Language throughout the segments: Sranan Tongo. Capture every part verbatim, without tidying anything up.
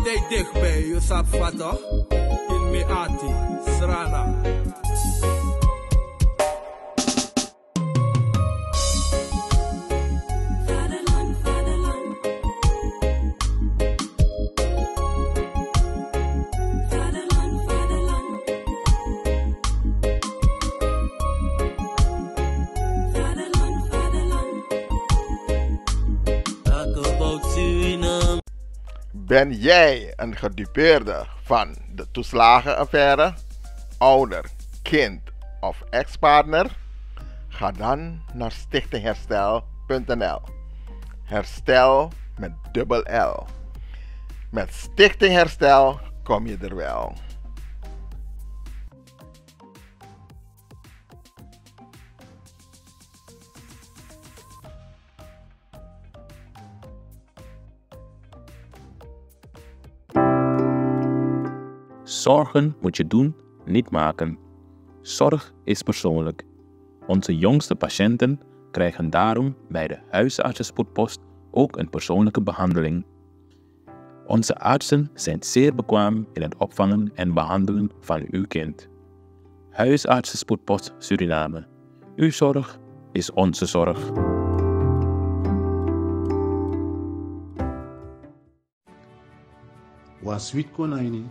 Dei dichtbij, je sabi fa toch? In Meati, Srana. Ben jij een gedupeerde van de toeslagenaffaire, ouder, kind of ex-partner? Ga dan naar stichtingherstel punt n l. Herstel met dubbel L. Met Stichting Herstel kom je er wel. Zorgen moet je doen, niet maken. Zorg is persoonlijk. Onze jongste patiënten krijgen daarom bij de huisartsenspoedpost ook een persoonlijke behandeling. Onze artsen zijn zeer bekwaam in het opvangen en behandelen van uw kind. Huisartsenspoedpost Suriname. Uw zorg is onze zorg. Wan switi kon na ini,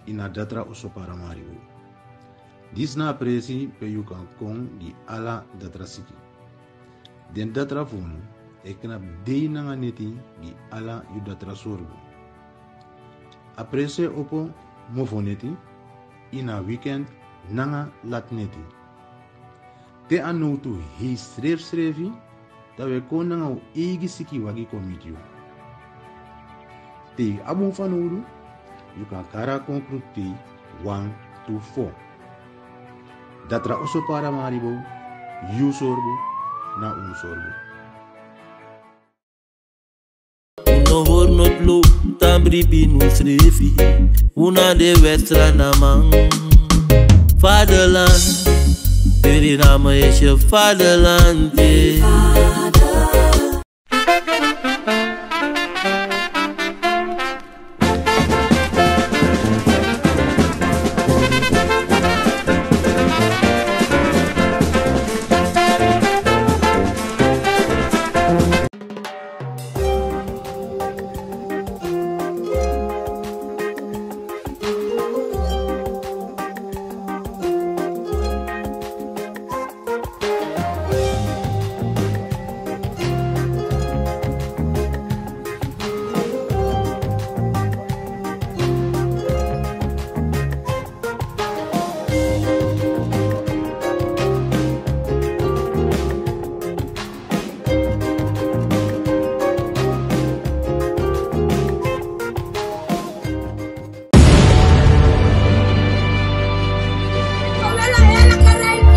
ini a datra oso Paramaribo. Disi na a presi pe yu kan kon gi ala datra siki. Den datra fu unu e knapu dei nanga neti gi ala yu datra sorgu. A presi e opo mofoneti, ini a weekend nanga lati neti. Te a nowtu hei srefsrefi, dan wi e kon nanga un eigi sikiwagi kon miti yu. Te yu abi un fanowdu, yu kan kari a kon krutu tei wan tu fo. Datra oso Paramaribo, yu sorgu na unu sorgu. Un no hori noti lo, tan bribi ini unsrefi. Un na den Srananman. Vaderland, Suriname is je vaderland, yeah.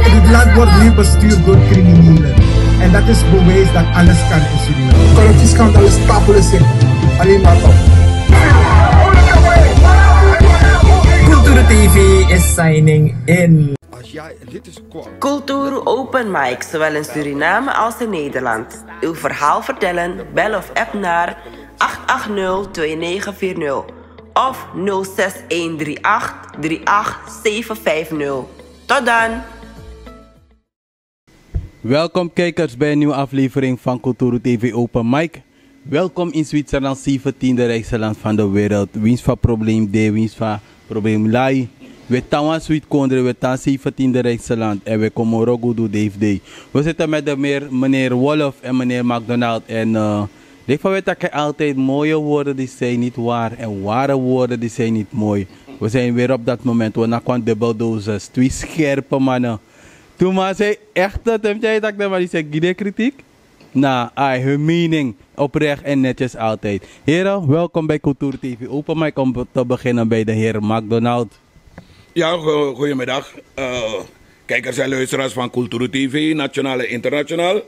Dit land wordt nu bestuurd door criminelen. En dat is bewijs dat alles kan in Suriname. Corruptieschandaal is tabele zit. Alleen maar op. Cultuur T V is signing in. Cultuur Open Mic, zowel in Suriname als in Nederland. Uw verhaal vertellen? Bel of app naar acht acht nul twee negen vier nul of nul zes een drie acht drie acht zeven vijf nul. Tot dan! Welkom kijkers bij een nieuwe aflevering van Kulturu T V Open Mic. Welkom in Zwitserland, zeventiende rijkste land van de wereld. Winst van probleem de, winst van probleem lai. We tan wan sweet kondre, we tan zeventiende rijkste land en we komen rogudu Dave Day. We zitten met de meer, meneer Wolf en meneer McDonald. En uh, ik van weet dat altijd mooie woorden die zijn niet waar en ware woorden die zijn niet mooi. We zijn weer op dat moment, we nakwan dubbeldosis, twee scherpe mannen. Toen maar zei echt, dat heb jij dat maar die zei, gide kritiek. Na ai, hun mening, oprecht en netjes altijd. Heren, welkom bij Cultuur T V Open Mic. Om te beginnen bij de heer McDonald. Ja, go- goedemiddag. Eh, kijkers en luisteraars van Cultuur T V, nationaal en internationaal.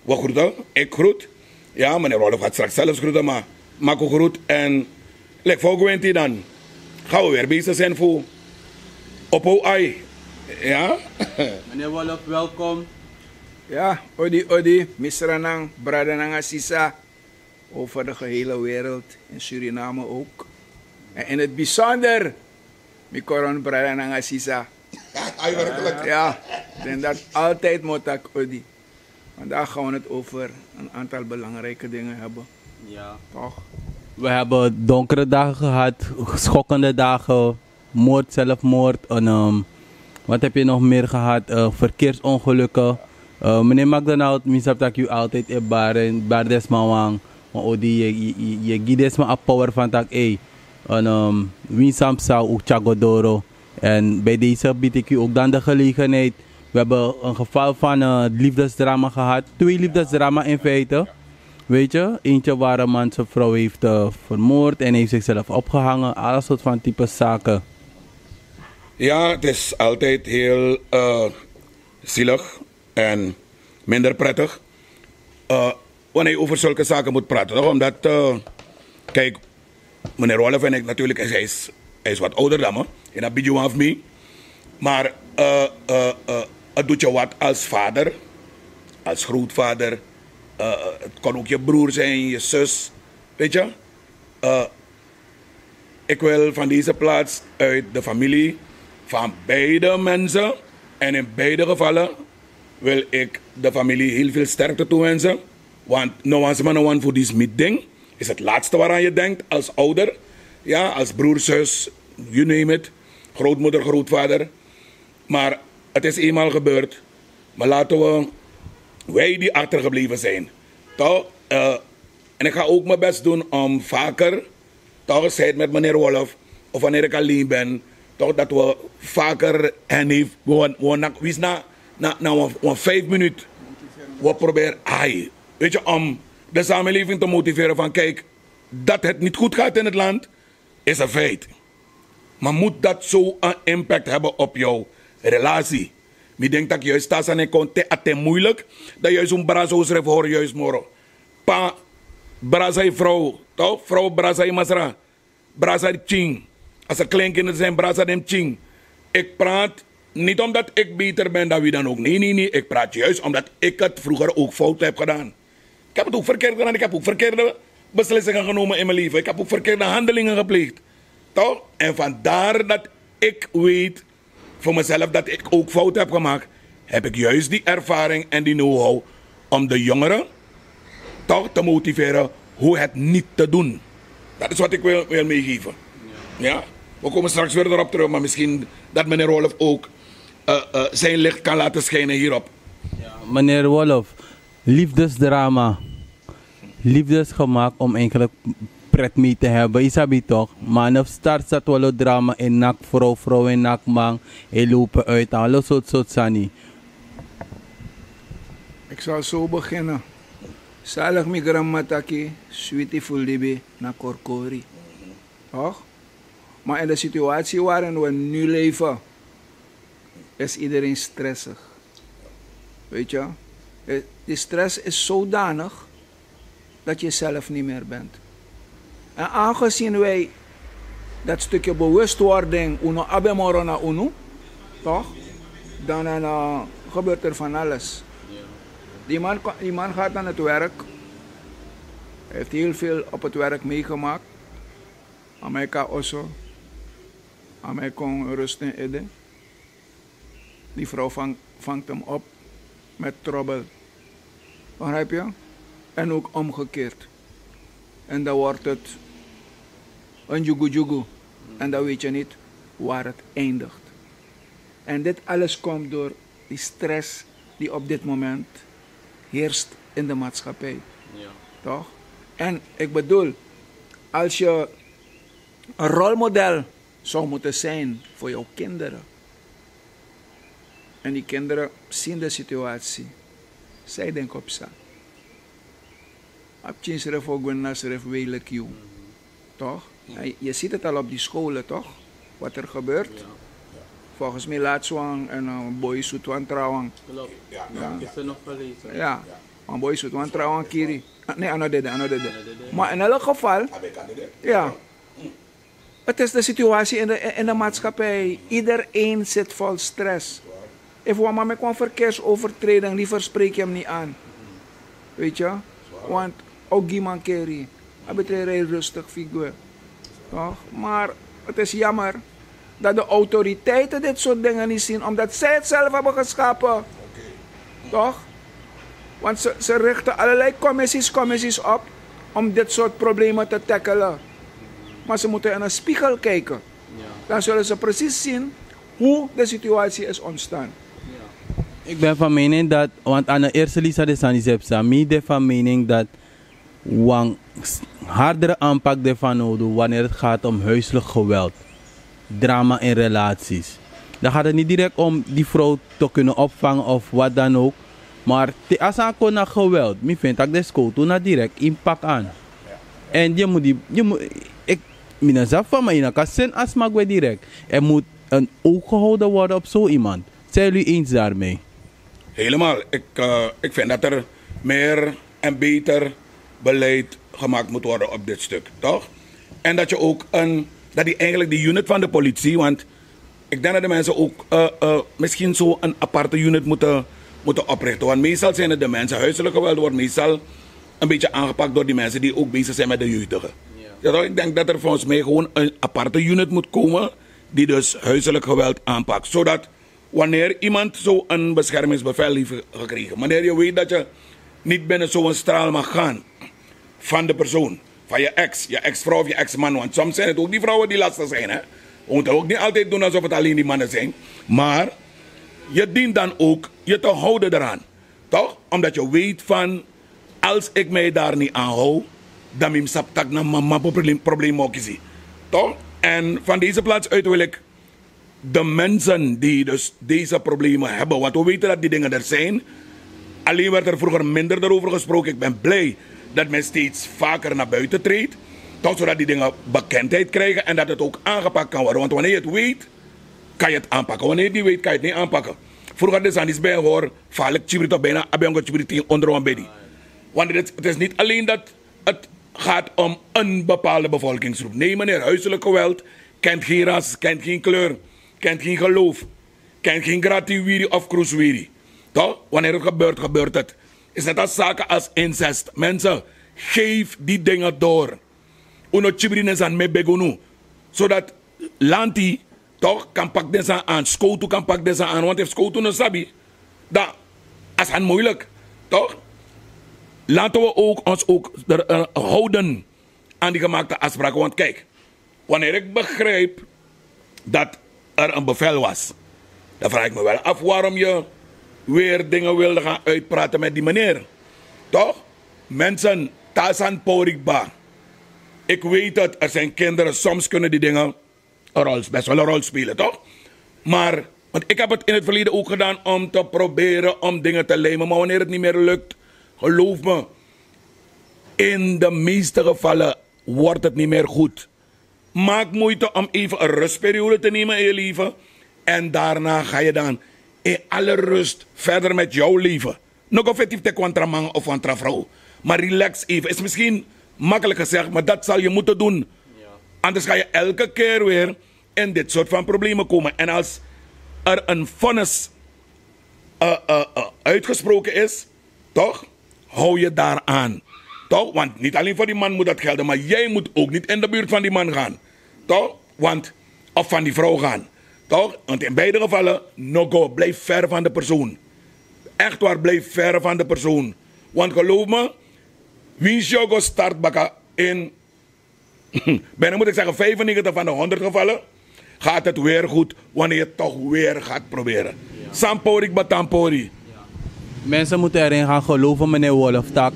We groeten, ik groet. Ja, meneer Rolf gaat straks zelfs groeten, maar maak u groet en lijkt voor Gwenti dan. Gaan we weer bezig zijn voor op O I. Ja? Meneer Wolf, welkom. Ja, odi, odi, misranang, bradananga sisa, over de gehele wereld, in Suriname ook. En in het bijzonder, mi koron brada nanga sisa. Ai, werkelijk. Ja, ik denk dat altijd moet dat odi. Vandaag gaan we het over een aantal belangrijke dingen hebben. Ja. Toch? We hebben donkere dagen gehad, schokkende dagen, moord, zelfmoord. En, ehm, wat heb je nog meer gehad? Eh, verkeersongelukken. Eh, meneer McDonald, mi sabi tak' yu altijd e bari, bari den sma wan, wan odi, yu, yu, yu, yu gi den sma a power van tak' ei. En, ehm, winsi san psa un tyari go doro. En bij deze bied ik u ook dan de gelegenheid. We hebben een geval van, eh, liefdesdrama gehad. Twee liefdesdrama in feite. Weet je, eentje waar een man zijn vrouw heeft, eh, vermoord en heeft zichzelf opgehangen. Alle soort van type zaken. Ja, het is altijd heel, eh, zielig en minder prettig, eh, wanneer je over zulke zaken moet praten, toch? Omdat, eh, kijk, meneer Wolf en ik natuurlijk, hij is, hij is wat ouder dan me. En dat bidjuwan van mij. Maar, eh, eh, eh, het doet je wat als vader, als grootvader. Eh, het kan ook je broer zijn, je zus. Weet je? Eh, ik wil van deze plaats uit de familie van beide mensen, en in beide gevallen wil ik de familie heel veel sterkte toewensen. Want no wan sma no wan voor die smit ding is het laatste waaraan je denkt als ouder. Ja, als broer, zus, you name it. Grootmoeder, grootvader. Maar het is eenmaal gebeurd. Maar laten we, wij die achtergebleven zijn, toch? Eh, en ik ga ook mijn best doen om vaker, toch, zij het met meneer Wolf of wanneer ik alleen ben, toch, dat we vaker hen heeft, we, we, we, na, na, na wan, wan vijf minuut, we proberen, ai, weet je, om de samenleving te motiveren van: kijk, dat het niet goed gaat in het land, is een feit. Maar moet dat zo een impact hebben op jouw relatie? Mi denk dat juist staan en kon te aten moeilijk, dat juist een brasa sref hoor juist moro. Pa, brasa je vrouw, toch? Vrouw, brasa je masra, brasa je pikin. Als er kleinkinderen zijn, brasa den pikin. Ik praat niet omdat ik beter ben dan wie dan ook. Nee, nee, nee. Ik praat juist omdat ik het vroeger ook fout heb gedaan. Ik heb het ook verkeerd gedaan. Ik heb ook verkeerde beslissingen genomen in mijn leven. Ik heb ook verkeerde handelingen gepleegd. Toch? En vandaar dat ik weet voor mezelf dat ik ook fout heb gemaakt, heb ik juist die ervaring en die know-how om de jongeren toch te motiveren hoe het niet te doen. Dat is wat ik wil, wil meegeven. Ja? We komen straks weer erop terug, maar misschien dat meneer Wolf ook, eh, eh, zijn licht kan laten schijnen hierop. Ja, meneer Wolf, liefdesdrama. Liefde is gemaakt om eigenlijk pret mee te hebben. Je sabi toch? Man of start zat wel drama in nak vrouw, vrouw in nak man. En lopen uit, alle soort, soort sani. Ik zal zo beginnen. Zalig mi grandma taki, sweetie fu libi na korkori. Toch? Maar in de situatie waarin we nu leven, is iedereen stressig. Weet je? Eh, die stress is zodanig dat je zelf niet meer bent. En aangezien wij dat stukje bewustwording, unu abemoro na unu, toch? Dan, dan, eh, gebeurt er van alles. Die man, ko- die man gaat aan het werk. Hij heeft heel veel op het werk meegemaakt. Amerika oso. Amerika kon rust in ede. Die vrouw vang- vangt hem op met trouble. Begrijp je? En ook omgekeerd. En dan wordt het een djoegoedjoegoe. En dan weet je niet waar het eindigt. En dit alles komt door die stress die op dit moment heerst in de maatschappij. Ja. Toch? En ik bedoel, als je een rolmodel zou moeten zijn voor jouw kinderen. En die kinderen zien de situatie. Zij denken op staan. Abtjin sref o gwen na sref welik yu. Toch? En je ziet het al op die scholen, toch? Wat er gebeurt. Volgens mij laatst wan en een boy zoet wan trouwang. Klopt. Ja. Is er nog gelezen? Ja. Een boy zoet wan trouwang kiri. Ah, nee, ano dede, ano dede. Maar in elk geval, ja. Het is de situatie in de, in de maatschappij. Iedereen zit vol stress. If wan man meki wan verkeersovertreding, liever spreek je hem niet aan. Weet je? Want ook die man keri. Hij betreedt heel rustig figuur. Toch? Maar het is jammer dat de autoriteiten dit soort dingen niet zien, omdat zij het zelf hebben geschapen. Toch? Want ze, ze richten allerlei commissies, commissies op om dit soort problemen te tackelen. Maar ze moeten in een spiegel kijken. Dan zullen ze precies zien hoe de situatie is ontstaan. Ik ben van mening dat, want aan de eerste lisa de sani zepsa mi de van mening dat wan hardere aanpak de van nodig wanneer het gaat om huiselijk geweld, drama in relaties. Dan gaat het niet direct om die vrouw te kunnen opvangen of wat dan ook. Maar te asa kon na geweld, mi vind dat de school toen na direct impact aan. En je moet die, je moet, ik, mina zelf van mij, na kan zin asma gwe direct. Er moet een oog gehouden worden op zo iemand. Zijn jullie eens daarmee? Helemaal. Ik, eh, ik vind dat er meer en beter beleid gemaakt moet worden op dit stuk, toch? En dat je ook een, dat die eigenlijk die unit van de politie, want ik denk dat de mensen ook eh, eh, misschien zo een aparte unit moeten, moeten oprichten. Want meestal zijn het de mensen, huiselijk geweld wordt meestal een beetje aangepakt door die mensen die ook bezig zijn met de jeugdigen. Ja, toch? Ik denk dat er volgens mij gewoon een aparte unit moet komen die dus huiselijk geweld aanpakt. Zodat wanneer iemand zo'n beschermingsbevel heeft gekregen, wanneer je weet dat je niet binnen zo'n straal mag gaan van de persoon, van je ex, je ex-vrouw of je ex-man, want soms zijn het ook die vrouwen die lastig zijn, hè. We moeten ook niet altijd doen alsof het alleen die mannen zijn, maar je dient dan ook je te houden eraan, toch? Omdat je weet van, als ik mij daar niet aan hou, dan mi saptak na mama probleem, probleem mokisi, toch? En van deze plaats uit wil ik de mensen die dus deze problemen hebben, want we weten dat die dingen er zijn. Alleen werd er vroeger minder erover gesproken. Ik ben blij dat men steeds vaker naar buiten treedt, toch, zodat die dingen bekendheid krijgen en dat het ook aangepakt kan worden. Want wanneer je het weet, kan je het aanpakken. Wanneer je het niet weet, kan je het niet aanpakken. Vroeger de sani is bij hoor, falik chibri toch bijna abiongo chibri tin onder wan bedi. Want het is, het is niet alleen dat het gaat om een bepaalde bevolkingsgroep. Nee meneer, huiselijk geweld kent geen ras, kent geen kleur, kent geen geloof, kent geen gratiwiri of kroeswiri. Toch? Wanneer het gebeurt, gebeurt het. Is net als zaken als incest. Mensen, geef die dingen door. Uno chibri nesan me begunu. Zodat lanti toch kan pak den sani aan, skowtu kan pak den sani aan. Want efu skowtu no sabi, dan a sani moeilijk, toch? Laten we ook ons ook er, eh, houden aan die gemaakte afspraken. Want kijk, wanneer ik begrijp dat er een bevel was, dan vraag ik me wel af waarom je weer dingen wilde gaan uitpraten met die meneer. Toch? Mensen, tasan porikba. Ik weet het, er zijn kinderen, soms kunnen die dingen een rol, best wel een rol spelen, toch? Maar, want ik heb het in het verleden ook gedaan om te proberen om dingen te lijmen. Maar wanneer het niet meer lukt, geloof me, in de meeste gevallen wordt het niet meer goed. Maak moeite om even een rustperiode te nemen in je leven. En daarna ga je dan in alle rust verder met jouw leven. No go feti fu teki wan tra man of wan tra vrouw. Maar relax even. Is misschien makkelijk gezegd, maar dat zal je moeten doen. Anders ga je elke keer weer in dit soort van problemen komen. En als er een vonnis eh, eh, eh, uitgesproken is, toch? Hou je daaraan. Toch? Want niet alleen voor die man moet dat gelden, maar jij moet ook niet in de buurt van die man gaan. Toch? Want, of van die vrouw gaan. Toch? Want in beide gevallen, no go, blijf ver van de persoon. Echt waar, blijf ver van de persoon. Want geloof me, winsi yu go start baka in, bijna moet ik zeggen, vijfennegentig van de honderd gevallen gaat het weer goed wanneer je het toch weer gaat proberen. San pori kba tan pori. Mensen moeten erin gaan geloven, meneer Wolf, tak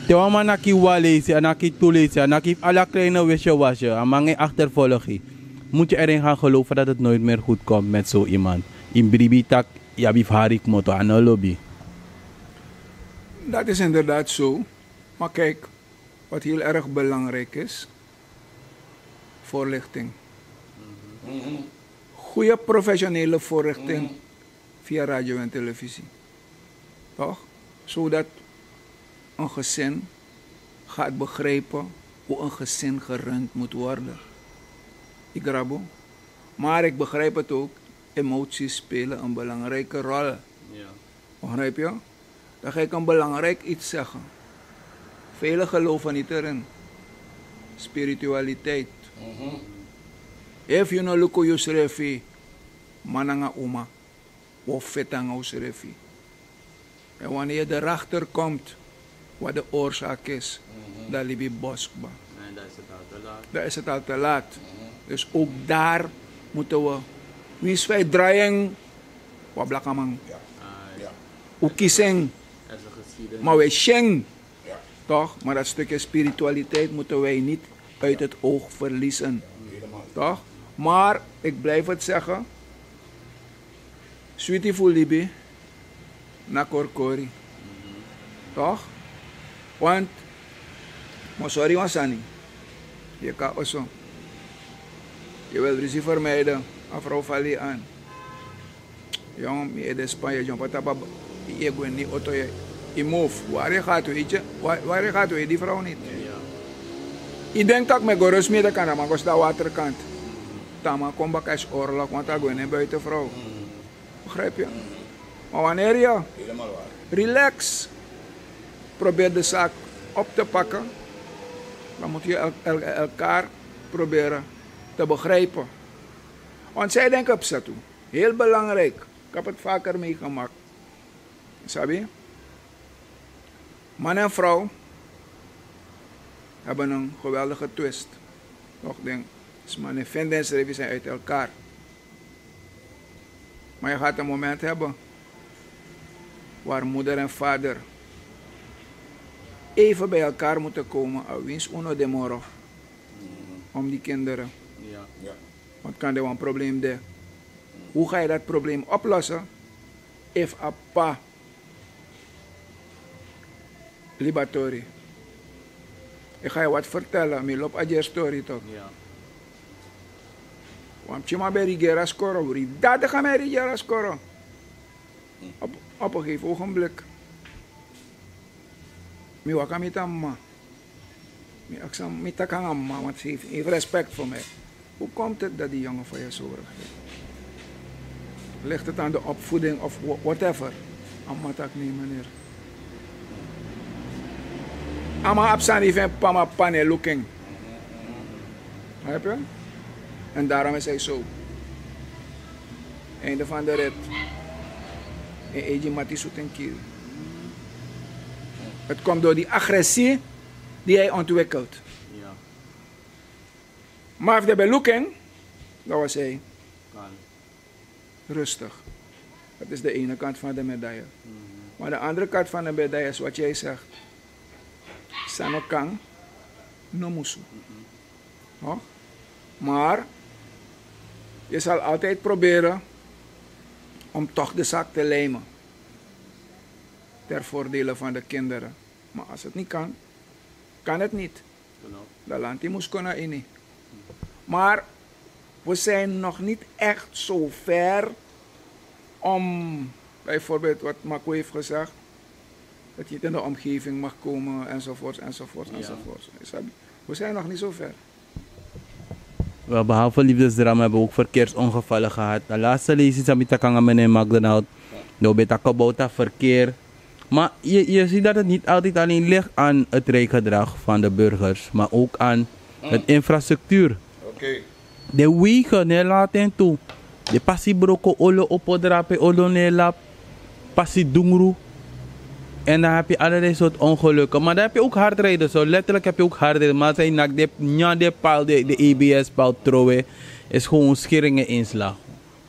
te wan man naki wan leisi, a naki tu leisi, a naki ala kleine wisje wasje, a man e achtervolgi. Moet je erin gaan geloven dat het nooit meer goed komt met zo iemand. In bribi tak, yabi fari kmoto, a no lobi. Dat is inderdaad zo. Maar kijk, wat heel erg belangrijk is, voorlichting. Goede professionele voorlichting via radio en televisie. Toch? Zodat een gezin gaat begrijpen hoe een gezin gerund moet worden. Ik grabo. Maar ik begrijp het ook, emoties spelen een belangrijke rol. Begrijp je? Dan ga ik een belangrijk iets zeggen. Velen geloven niet erin. Spiritualiteit. Efu yu no luku yusrefi, man nanga uma, wi o feti nanga usrefi. En wanneer yu derachter komt wat de oorzaak is, dan libi boskba. Dan is het al te laat. Dus ook daar moeten we, winsi fa yu drai en, wan blakaman, un kisi en, ma wi e si en. Toch? Maar dat stukje spiritualiteit moeten wij niet uit het oog verliezen. Toch? Maar ik blijf het zeggen, switi fu libi na korkori. Toch? Want, mi o sori wan sani. Yu e kon na oso, yu wil ruzie vermijden, a vrouw fali an. Yu, mi e de Spanje, yu e kon tapu, yu e gwe ini oto, yu e move. Waar yu gaat, weet je, waar yu gaat, weet die vrouw niet. Yu denki tak' mi e go rust mi ede, kan a man go sidon na waterkant. Te a man kon baka, is oorlog, want a go ini en buitenvrouw. Begrijp je? Maar wanneer je relax probeert de zaak op te pakken, dan moet je el- el- elkaar proberen te begrijpen. Want zij denken op zet toe. Heel belangrijk. Ik heb het vaker meegemaakt. Sabi? Man en vrouw hebben een geweldige twist. Toch, denk, sma no e feni densrefi, zijn uit elkaar. Maar je gaat een moment hebben waar moeder en vader even bij elkaar moeten komen, a winsi un no de moro, om die kinderen. Want kan er wel een probleem de. Hoe ga je dat probleem oplossen? Efu a p'pa libi a tori. Ik ga je wat vertellen, mi lobi a dyersi tori, toch? Wan pikinman ben e rigeri a skoro, wi dati ga mi e rigeri a skoro. Op, op een gegeven ogenblik, mi waka miti a mama. Mi aksi, mi taki nanga a mama, want ze heeft, heeft respect voor mij. Hoe komt het dat die jongen van je zo regeert? Ligt het aan de opvoeding of wha- whatever? A mama taki nee, meneer. A mama abi sani fu en p'pa, ma p'pa no e luku en. Begrijp je? En daarom is hij zo. Einde van de rit. En eigi mati sutu en kiri. Het komt door die agressie die hij ontwikkelt. Maar efu den ben luku en, dan was hij rustig. Dat is de ene kant van de medaille. Maar de andere kant van de medaille is wat jij zegt. San no kan, no musu. Toch? Maar je zal altijd proberen om toch de zaak te lijmen. Ten voordele van de kinderen. Maar als het niet kan, kan het niet. Dan lanti mus kon na ini. Maar we zijn nog niet echt zo ver om, bijvoorbeeld wat Marco heeft gezegd, dat je niet in de omgeving mag komen, enzovoorts, enzovoorts, enzovoorts. Sabi? We zijn nog niet zo ver. Wel, behalve liefdesdrama hebben we ook verkeersongevallen gehad. De laatste lezing, Samita Kanga, meneer McDonald. No, ben taka about verkeer. Maar je, je ziet dat het niet altijd alleen ligt aan het rijgedrag van de burgers, maar ook aan het infrastructuur. De wegen, ne laten toe. De pasi broko olo opo drape, olo ne lap, pasi dungru. En dan heb je allerlei soort ongelukken. Maar dan heb je ook hardrijders, zo. Letterlijk heb je ook hardrijders. Maar zijn nak de, nyan de paal, de, de E B S-paal trowe. Is gewoon scheringe inslag.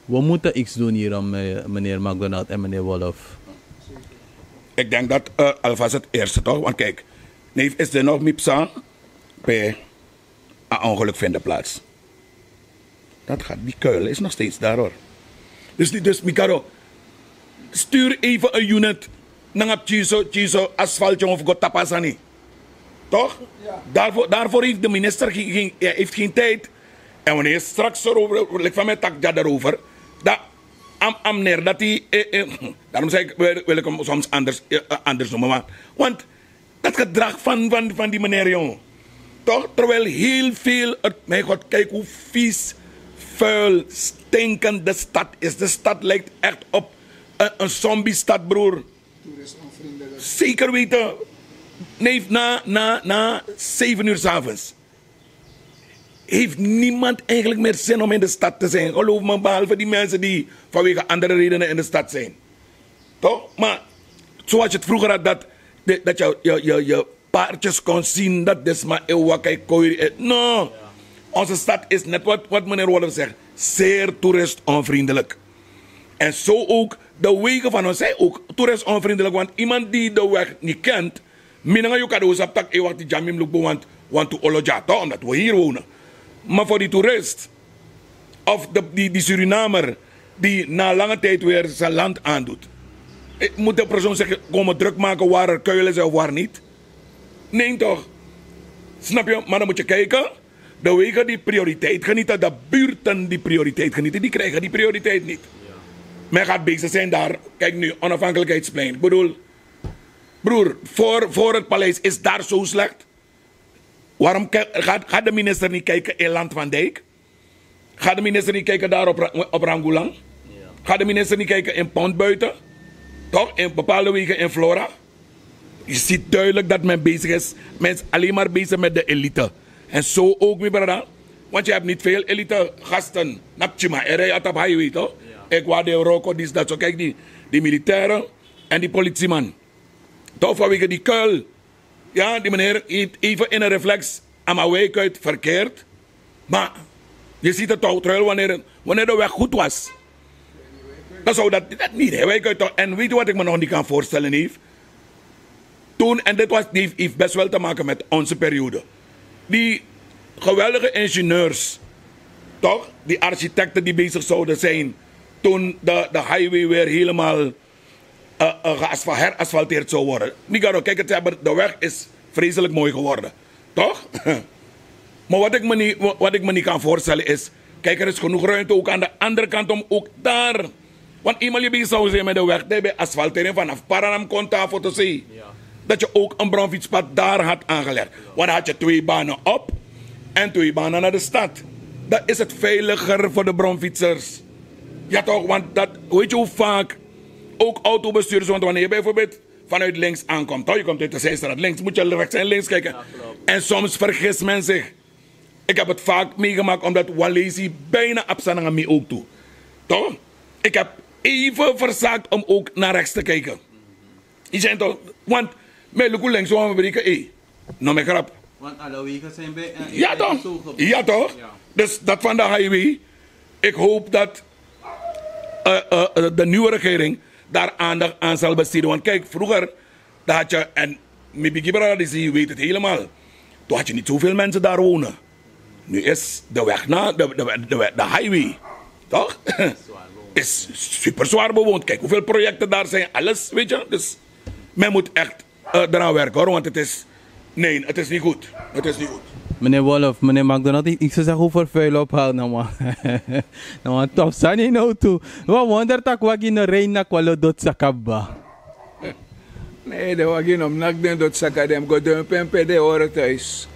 We moeten iets doen hier, om, eh, meneer McDonald en meneer Wolf. Ik denk dat, eh, alvast het eerste toch, want kijk, neef is er nog mipsa, pe a ongeluk vinden plaats. Dat gaat, die kuil is nog steeds daar, hoor. Dus, die- dus Mikaro, stuur even een unit nanga Chiso, Chiso asfalt, jongen, of go tapasani. Toch? Daarvoor, daarvoor heeft de minister geen, geen, hij heeft geen tijd. En wanneer je straks erover, like van mijn tak gaat daarover, dan am, am neer dat hij, eh, eh, daarom zeg ik, wil, wil ik hem soms anders, eh, eh, anders noemen. Maar, want dat gedrag van, van, van die meneer, jongen. Toch? Terwijl heel veel, het, mijn god, kijk hoe vies, vuil, stinkend de stad is. De stad lijkt echt op een, een zombie-stad, broer. Toerismeonvriendelijk. Zeker weten. Nee, na, na, na zeven uur 's avonds. heeft niemand eigenlijk meer zin om in de stad te zijn. Geloof me, behalve die mensen die vanwege andere redenen in de stad zijn. Toch? Maar zoals je het vroeger had, dat, dat je, je, je, je paardjes kon zien dat Desma Ewa Kaikoi. No. Onze stad is net wat, wat meneer Wolf zegt, zeer toeristonvriendelijk. En zo ook de wegen van ons zijn ook toeristonvriendelijk, want iemand die de weg niet kent, mi nanga yu kan dus abi taki e wakti dya mi mus luku, want want tu olo dya toch, omdat we hier wonen. Maar voor die toerist of de, die, die Surinamer die na lange tijd weer zijn land aandoet, eh, moet de persoon zich komen druk maken waar er kuilen zijn of waar niet? Nee toch? Snap je? Maar dan moet je kijken, de wegen die prioriteit genieten, de buurten die prioriteit genieten, die krijgen die prioriteit niet. Men gaat bezig zijn daar. Kijk nu, Onafhankelijkheidsplein. Ik bedoel, broer, voor, voor het paleis is daar zo slecht. Waarom ki- gaat, gaat de minister niet kijken in Land van Dijk? Gaat de minister niet kijken daar op, Ra- op Rangulang? Gaat de minister niet kijken in Pond buiten? Toch? In bepaalde wegen in Flora. Je ziet duidelijk dat men bezig is. Men is alleen maar bezig met de elite. En zo ook, mijn brada. Want je hebt niet veel elite gasten. Napchima, er rijdt op highway, toch? Ik waardeer Roko, die is dat zo. Kijk, die, die militairen en die politieman. Toch vanwege die kuil. Ja, die meneer heeft even in een reflex aan mijn wijk uit verkeerd. Maar je ziet het toch terwijl wanneer, wanneer de weg goed was. Dan zou dat, dat niet. Hè. Wij kunnen toch, en weet je wat ik me nog niet kan voorstellen, neef? Toen, en dit was, die heeft, heeft best wel te maken met onze periode. Die geweldige ingenieurs, toch? Die architecten die bezig zouden zijn toen de, de highway weer helemaal eh, eh, geasfa- herasfalteerd zou worden. Niet gaan kijken, de weg is vreselijk mooi geworden. Toch? Maar wat ik, me niet, wat ik me niet kan voorstellen is, kijk, er is genoeg ruimte ook aan de andere kant om ook daar. Want eenmaal je bezig zou zijn met de weg, dan ben je asfaltering vanaf Paranam Konta voor te zien. Dat je ook een bromfietspad daar had aangelegd. Want dan had je twee banen op en twee banen naar de stad. Dan is het veiliger voor de bromfietsers. Ja toch, want dat, weet je hoe vaak ook autobestuurders, want wanneer je bijvoorbeeld vanuit links aankomt, toch, je komt uit de zijstraat links, moet je rechts en links kijken. En soms vergist men zich. Ik heb het vaak meegemaakt omdat Walesi bijna absananga mi ook toe. Toch? Ik heb even verzaakt om ook naar rechts te kijken. Je zijn toch, want mijn luku links wan breken, eh, no mijn grap. Want alle wegen zijn bij. Ja toch? Ja toch? Dus dat van de highway. Ik hoop dat eh, eh, eh, de nieuwe regering daar aandacht aan zal besteden. Want kijk, vroeger, daar had je, en Mibigi Brada, die weet het helemaal. Toen had je niet zoveel mensen daar wonen. Nu is de weg naar de, de, de, de highway, toch? Is super zwaar bewoond. Kijk hoeveel projecten daar zijn, alles, weet je. Dus men moet echt eh, eraan werken hoor, want het is, nee, het is niet goed. Het is niet goed. Meneer Wolf, meneer McDonald, ik, ik zou zeggen hoe vervuilen ophaal nou man. Nou man, top sani nou toe. Wat wonder tak wagi no rein na kwalo dot sakaba. Nee, de wagi no nak den dot saka, den go dumpen pe de horen thuis.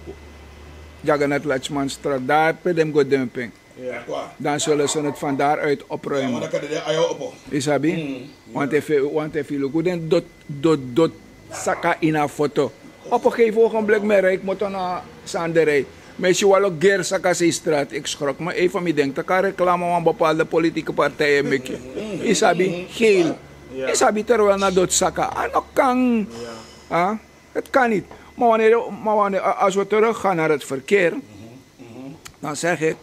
Jaganat Lachmanstraat, daar pe den go dumpen. Dan zullen ze het van daaruit opruimen. Isabi? Want efi luku den dot dot dot saka ini a foto. Op een gegeven ogenblik mi rijk moto na Sanderij. Mi si walo ger saka sei straat, ik schrok me even, mi denk te kan reclame wan bepaalde politieke partijen meki. Isabi? Geel. Isabi, terwijl na dot saka a no kan. Het kan niet. Maar wanneer, maar wanneer als we teruggaan naar het verkeer, dan zeg ik,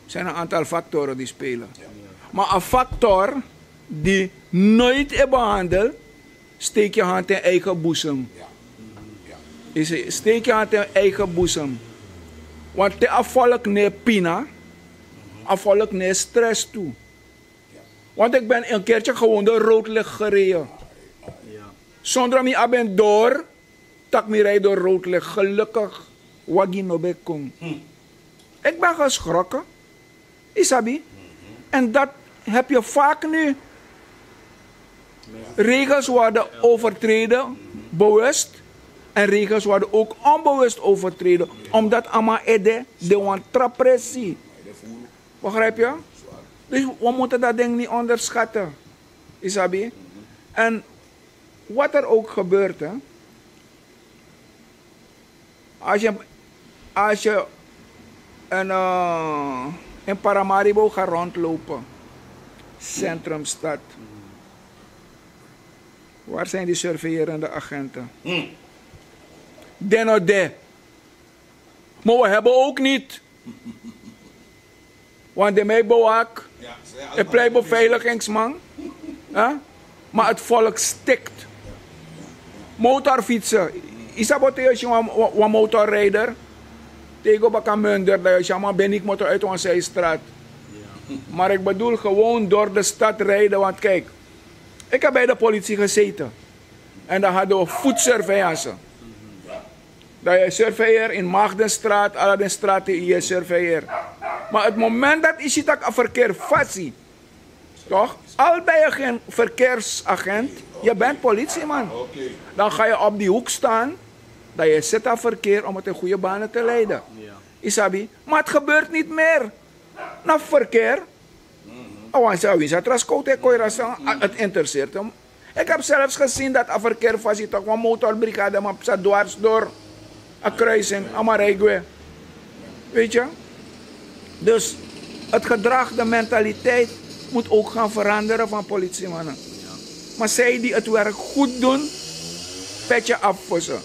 zijn een aantal factoren die spelen. Maar een factor die nooit is behandeld, steek je hand in eigen boezem. Is steek je hand in eigen boezem. Want te a volk ne pina, a volk ne stress toe. Want ik ben een keertje gewoon door rood licht gereden. Zonder mi a ben door, tak mi rij door rood licht. Gelukkig, wagi no ben kon. Ik ben geschrokken. Isabi? En dat heb je vaak nu. Regels worden overtreden, bewust. En regels worden ook onbewust overtreden. Omdat ama ede de wan trapressie. Begrijp je? Dus we moeten dat ding niet onderschatten. Isabi? En wat er ook gebeurt, hè, als je, als je En eh, in Paramaribo ga rondlopen, centrumstad. Waar zijn die surveillerende agenten? Den no de. Maar we hebben ook niet. Want de mij bewaak, ik pleit beveiligingsman, hè? Maar het volk stikt. Motorfietsen. Isabote, je wan motorrijder, tegen baka munder dat je allemaal ben ik motor uit onze straat. Maar ik bedoel gewoon door de stad rijden, want kijk, ik heb bij de politie gezeten. En dan hadden we voetsurveillance. Dat je surveilleer in Magdenstraat, Aladdinstraat, je surveilleer. Maar het moment dat je ziet dat een verkeer fasi, toch? Al ben je geen verkeersagent, je bent politieman. Dan ga je op die hoek staan, dat je zit aan verkeer om het in goede banen te leiden. Isabi, maar het gebeurt niet meer. Na verkeer. A wan sa winsa tra skote koira san, het interesseert hem. Ik heb zelfs gezien dat a verkeer fasi toch wan motorbrigade man psa dwars door a kruising a marijgwe. Weet je? Dus het gedrag, de mentaliteit moet ook gaan veranderen van politiemannen. Maar zij die het werk goed doen, petje af voor ze.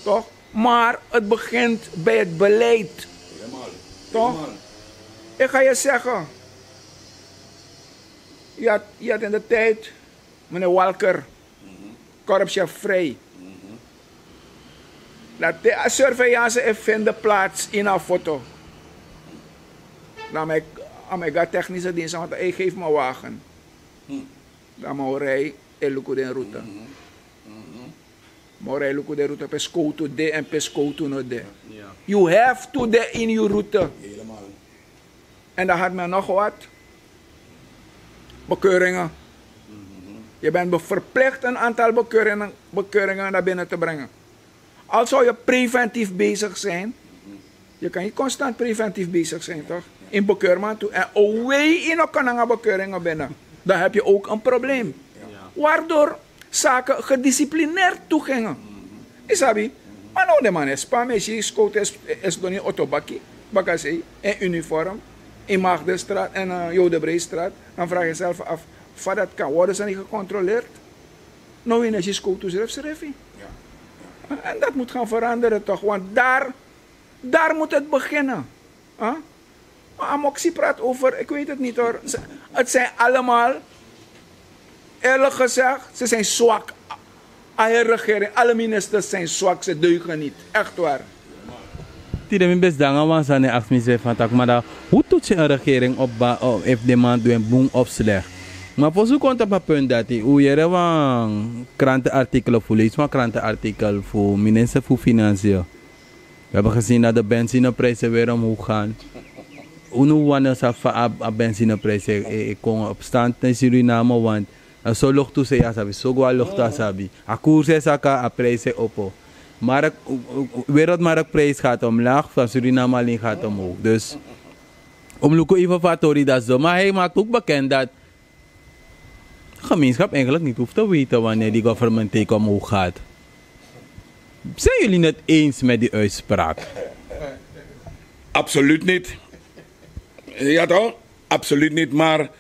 Toch? Maar het begint bij het beleid. Toch? Ik ga je zeggen, je had, je had in de tijd, meneer Walker, korpschef Vrij. Dat de surveillance heeft vinden plaats in een foto. Dan heb ik, heb ik technische dienst, want hij geeft me wagen. Dan moet hij luku den route. Moro e luku de route pe skowtu de en pe skowtu no de. You have to de in yu route. En dan had men nog wat bekeuringen. Je bent verplicht een aantal bekeuringen, bekeuringen naar binnen te brengen. Als zou je preventief bezig zijn, je kan niet constant preventief bezig zijn, toch? In bekeurman toe. En owei in een kananga bekeuringen binnen. Dan heb je ook een probleem. Waardoor zaken gedisciplineerd toegingen. Isabi, maar nou de man is pa, maar je scoot is, is doni otobaki, bakasei, in uniform, in Magdenstraat en uh, Jodebreestraat. Dan vraag je jezelf af, van dat kan worden ze niet gecontroleerd? Nou, in je scoot to zelf schrijven. En dat moet gaan veranderen toch, want daar, daar moet het beginnen. Huh? Maar Amoxie praat over, ik weet het niet hoor. Het zijn allemaal, eerlijk gezegd, ze zijn zwak. Alle regering, alle ministers zijn zwak, ze deugen niet. Echt waar. Tide mi besi danga wan sani, aksi mi srefi fan taki, ma dan, hoe toets je een regering op ba-, o, efu den man du en bun of slecht? Ma fosi un kon tapu a punt dati, un yere wan krantenartikel fu leisi wan krantenartikel fu minister fu Financiën. We hebben gezien dat de benzineprijzen weer omhoog gaan. Unu wan sabi fa a, a benzineprijs e, e, e kon op stand in Suriname, want a so loktu se ya sabi, so go a loktu a sabi. A koers e saka, a prijs e opo. Markt, wereldmarktprijs gaat omlaag, van Suriname alleen gaat omhoog. Dus, om luku even fa tori dat zo. Maar hij maakt ook bekend dat gemeenschap eigenlijk niet hoeft te weten wanneer die government take omhoog gaat. Zijn jullie het eens met die uitspraak? Absoluut niet. Ja toch? Absoluut niet, maar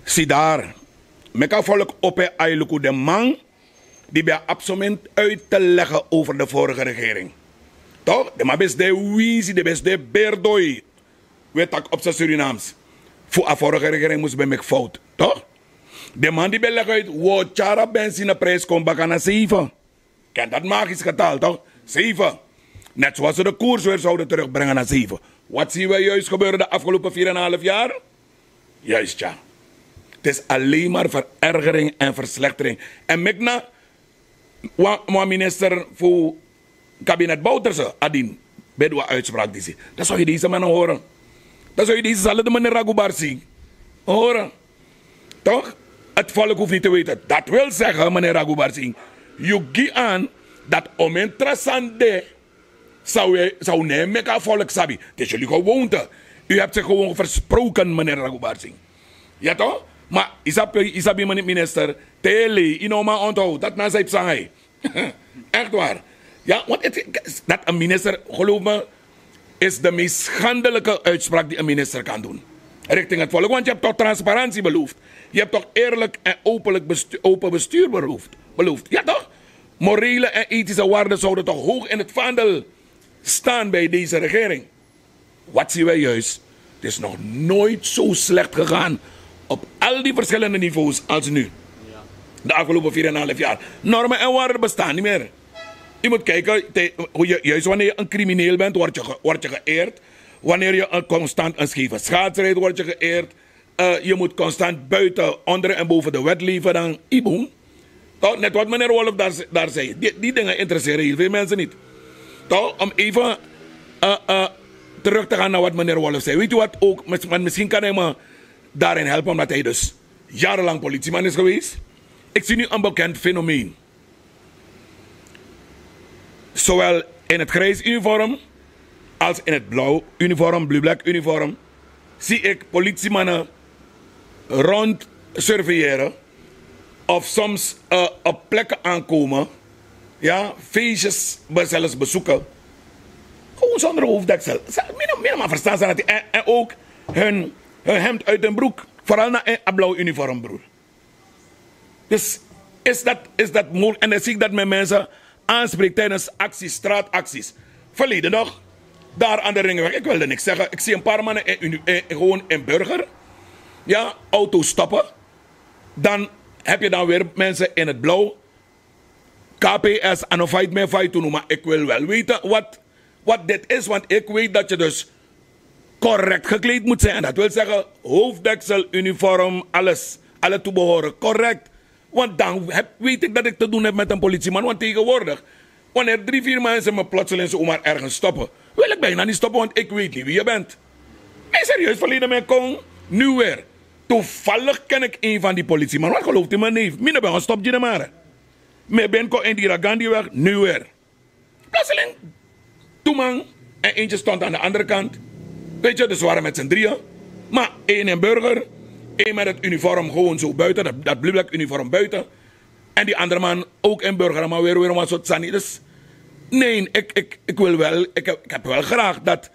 zie daar. Meka volk op e ailuku de man die bij absoment uit te leggen over de vorige regering. Toch? De man bes de wizi, de bes de berdoi. We tak op zijn Surinaams. Voor a vorige regering moest bij mij fout. Toch? De man die bij leg uit, wo tyara benzineprijs kon baka na zeven. Ken dat magisch getal, toch? Zeven. Net zoals ze de koers weer zouden terugbrengen naar zeven. Wat zien we juist gebeuren de afgelopen vier en een half jaar? Juist, ja. Het is alleen maar verergering en verslechtering. En Mikna, wan, wan minister voor kabinet Bouterse, Adin, bij de uitspraak die ze. Dan zou je deze man horen. Dan zou je deze zal de meneer Ragubar zien. Horen. Toch? Het volk hoeft niet te weten. Dat wil zeggen, meneer Ragubar Singh, je gi aan dat om interessante zou nemen met volk sabi. Het is jullie gewoonte. U hebt zich gewoon versproken, meneer Ragubar Singh. Ja toch? Maar isabi, isabi, meneer minister, tele, inoma onthoud, dat na zijn psangai. Echt waar. Ja, want het, dat een minister, geloof me, is de meest schandelijke uitspraak die een minister kan doen richting het volk. Want je hebt toch transparantie beloofd. Je hebt toch eerlijk en openlijk bestu- open bestuur beloofd. beloofd. Ja, toch? Morele en ethische waarden zouden toch hoog in het vaandel staan bij deze regering. Wat zien wij juist? Het is nog nooit zo slecht gegaan op al die verschillende niveaus als nu. De afgelopen vier en een half jaar. Normen en waarden bestaan niet meer. Je moet kijken, te- hoe je, juist wanneer je een crimineel bent, word je, ge- word je geëerd. Wanneer je een constant een scheve schaats rijdt, word je geëerd. Eh, je moet constant buiten, onder en boven de wet leven dan. Iboen. Toch, net wat meneer Wolf daar, daar zei. Die, die dingen interesseren heel veel mensen niet. Toch, om even eh, eh, terug te gaan naar wat meneer Wolf zei. Weet u wat ook? Mis- Want misschien kan hij me daarin helpen, omdat hij dus jarenlang politieman is geweest. Ik zie nu een bekend fenomeen. Zowel in het grijs uniform als in het blauw uniform, blue-black uniform, zie ik politiemannen rond surveilleren of soms eh, op plekken aankomen, ja, feestjes be- zelfs bezoeken. Gewoon zonder hoofddeksel. Ze- Mina, mina maar verstaan ze dat. En, en ook hun, hun hemd uit hun broek. Vooral naar een blauw uniform, broer. Dus is dat, is dat moeilijk? En dan zie ik dat men mensen aanspreekt tijdens acties, straatacties. Verleden nog, daar aan de ringweg, ik wilde niks zeggen. Ik zie een paar mannen in, uni- in- gewoon in burger, ja, auto stoppen. Dan heb je dan weer mensen in het blauw, K P S, ano fight me fight unu, maar ik wil wel weten wat, wat dit is, want ik weet dat je dus correct gekleed moet zijn. En dat wil zeggen hoofddeksel, uniform, alles. Alle toebehoren correct. Want dan heb, weet ik dat ik te doen heb met een politieman. Want tegenwoordig, wanneer drie, vier mensen me plotseling zomaar ergens stoppen, wil ik bijna niet stoppen, want ik weet niet wie je bent. Nee, serieus, verleden mij kon, nu weer. Toevallig ken ik een van die politieman. Wat gelooft u, mijn neef? Mine ben een stop, maar me ben kon in die Ragandi weg, nu weer. Plotseling, twee man en eentje stond aan de andere kant. Weet je, dus ze waren met z'n drieën. Maar één in burger, één met het uniform gewoon zo buiten, dat, dat blue-black uniform buiten. En die andere man ook in burger, maar weer, weer een soort sani. Dus nee, ik, ik, ik wil wel, ik heb, ik heb wel graag dat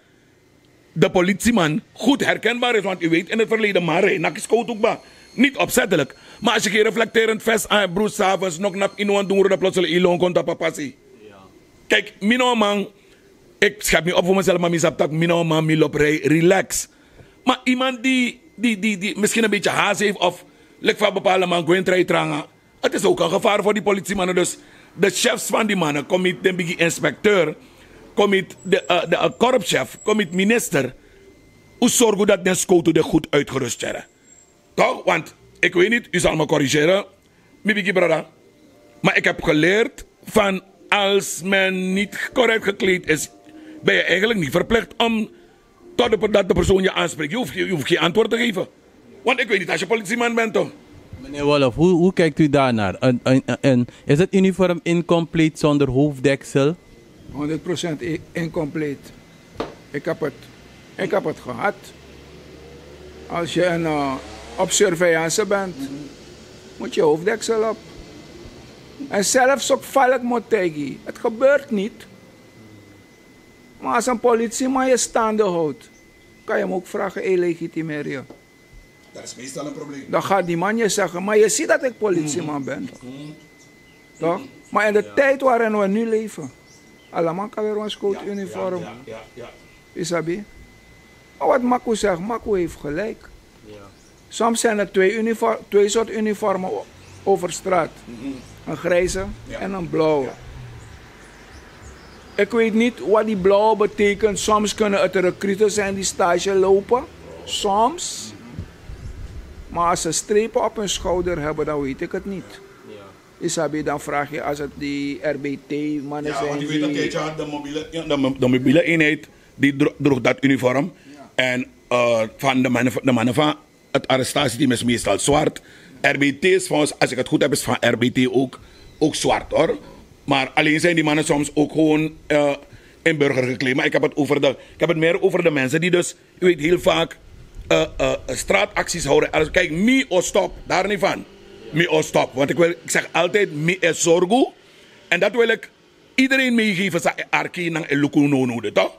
de politieman goed herkenbaar is. Want u weet, in het verleden, maar hij nak is koud ook ba. Niet opzettelijk. Maar als je geen reflecterend vest aan hebt, broer, s'avonds nog nap in want doen, dat plotseling ilon komt op een passie. Kijk, mino man, ik schep niet op voor mezelf, maar mi snap dat mino man, mi loop rij, relax. Maar iemand die, die, die, die misschien een beetje haast heeft of lik van bepaalde man, Gwen Tranga, het is ook een gevaar voor die politiemannen. Dus de chefs van die mannen, commit de bigi inspecteur, commit de, eh, de eh, korpschef, commit minister. U zorg dat den scoto de goed uitgerust jere. Toch? Want ik weet niet, u zal me corrigeren, mi bigi brada. Maar ik heb geleerd van als men niet correct gekleed is, ben je eigenlijk niet verplicht om tot de, dat de persoon je aanspreekt. Je hoeft, je hoeft geen antwoord te geven. Want ik weet niet als je politieman bent, toch? Meneer Wolf, hoe, hoe kijkt u daarnaar? Een, een, een, is het uniform incompleet zonder hoofddeksel? Honderd procent i- incompleet. Ik heb het, ik heb het gehad. Als je een, eh, op surveillance bent, moet je hoofddeksel op. En zelfs ook valk moet tegen. Het gebeurt niet. Maar als een politieman je staande houdt, kan je hem ook vragen: "Hey, legitimeer je." Dat is meestal een probleem. Dan gaat die man je zeggen: "Maar je ziet dat ik politieman ben." Toch? Maar in de tijd waarin we nu leven, allemaal kan weer een schoot uniform. Isabi? Maar wat Maku zegt, Maku heeft gelijk. Soms zijn er twee, uniform, twee soort uniformen o- over straat. Een grijze en een blauwe. Ik weet niet wat die blauwe betekent. Soms kunnen het recruten zijn die stage lopen. Soms. Maar als ze strepen op hun schouder hebben, dan weet ik het niet. Isabi, dan vraag je als het die R B T-mannen zijn. Ja, want u weet dat die... Tijdje had de mobiele, ja, de, mo- de mobiele eenheid die dro- droeg dat uniform. En eh, van de mannen, de mannen van het arrestatieteam is meestal zwart. R B T is van ons, als ik het goed heb, is van R B T ook, ook zwart, hoor. Maar alleen zijn die mannen soms ook gewoon eh, in burger gekleed. Maar ik heb het, over de, ik heb het meer over de mensen die dus, u weet, heel vaak eh, eh, straatacties houden. Alles, kijk, mi o stop, daar niet van. Mi o stop. Want ik, wil, ik zeg altijd, mi e sorgu. En dat wil ik iedereen meegeven, sa arki nang e luku no no de, toch?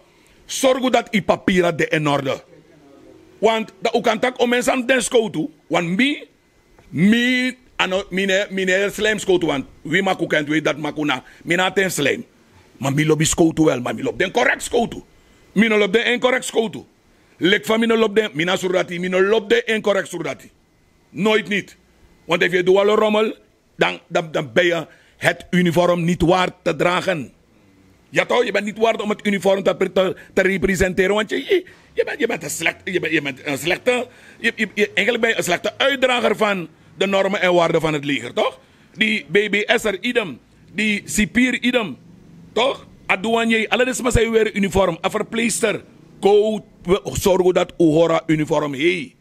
Sorgu dat yu papira de in orde. Want dan u kan taki o mensen den skowtu. Want mi mi ano mi ne mi ne slijmskowtu want wi makukent wi dat makuna. Mi na ten slijm. Maar mi lobi skowtu wel maar mi lobi den correct skowtu. Mi no lobi den incorrect skowtu. Lik van mi no lobi den mi na surdati mi no lobi den incorrect surdati. Nooit niet. Want efu yu du walo rommel dan ben je het uniform niet waard te dragen. Ya toch, je bent niet waard om het uniform te, te, te representeren, want je, je, je, bent, je bent een slecht, je bent, je bent een slechte, je, je, je, eigenlijk ben je een slechte uitdrager van de normen en waarden van het leger, toch? Die B B S'er idem, die cipier idem, toch? A douanier, alle deze mensen zijn weer uniform, a verpleegster, go zorgen dat u hora uniform heeft.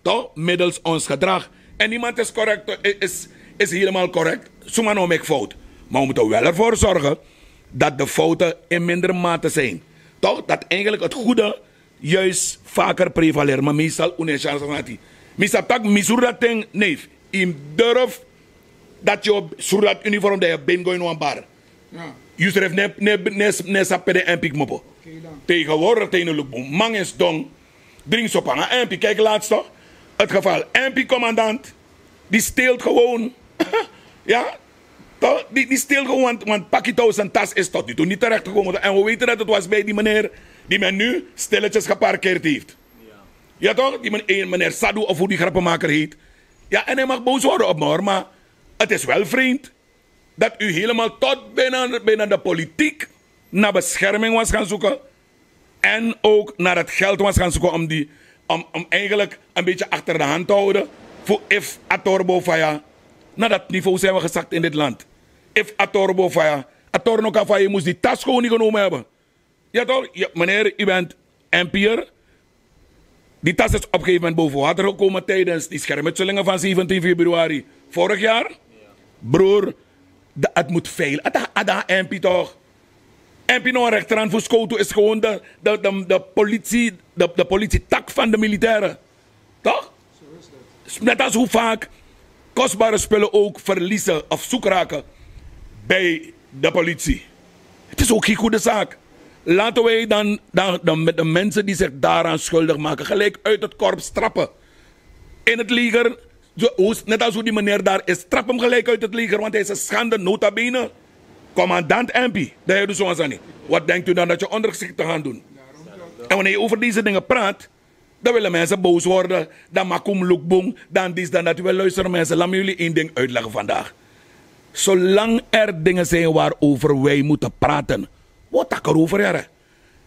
Toch? Middels ons gedrag. En niemand is correct, is, is helemaal correct. Suma no make fout. Maar we moeten wel ervoor zorgen dat de fouten in minder mate zijn. Toch? Dat eigenlijk het goede juist vaker prevaleert. Maar meestal unesansanati. Misa tak misur dat ding, neef. Im durf dat je op sur dat uniform dat je binnengooi in een bar. Yusref ne, ne, ne, ne sabi pe den M P kmopo. Tegenwoordig tegen Lukbon. Mang is dong. Drink zo panga M P. Kijk laatst toch. Het geval M P-commandant. Die steelt gewoon. Ja? Toch? Die, die steelt gewoon. Want, want Pakito zijn tas is tot nu toe niet terechtgekomen. En we weten dat het was bij die meneer. Die men nu stilletjes geparkeerd heeft. Ja toch? Die men, meneer Sadu of hoe die grappenmaker heet. Ja, en hij mag boos worden op me hoor. Maar het is wel vreemd dat u helemaal tot binnen, binnen de politiek naar bescherming was gaan zoeken. En ook naar het geld was gaan zoeken om, die, om, om eigenlijk een beetje achter de hand te houden. Voor if Atorbo Faya. Naar dat niveau zijn we gezakt in dit land. If Atorbo Faya. Atorno Kafaya moest die tas gewoon niet genomen hebben. Ja toch? Ja, meneer, u bent M P'er. Die tas is op een gegeven moment boven water gekomen tijdens die schermutselingen van zeventien februari vorig jaar. Broer, de, het moet veilig. Ada M P toch? M P no rechterhand voor Scoto is gewoon de, de, de, de politie, de, de politietak van de militairen. Toch? Net als hoe vaak kostbare spullen ook verliezen of zoek raken bij de politie. Het is ook geen goede zaak. Laten wij dan, dan, dan met de mensen die zich daaraan schuldig maken gelijk uit het korps trappen. In het leger, zo, hoe, net als hoe die meneer daar is, trap hem gelijk uit het leger, want hij is een schande, nota bene. Commandant M P, de heer Doeswansani. Wat denkt u dan dat je ondergeschikt te gaan doen? En wanneer je over deze dingen praat, dan willen mensen boos worden. Dan maak um look boom. Dan dit, dan dat. Wel, luister mensen, laat me jullie één ding uitleggen vandaag. Zolang er dingen zijn waarover wij moeten praten, wat ik erover jaren.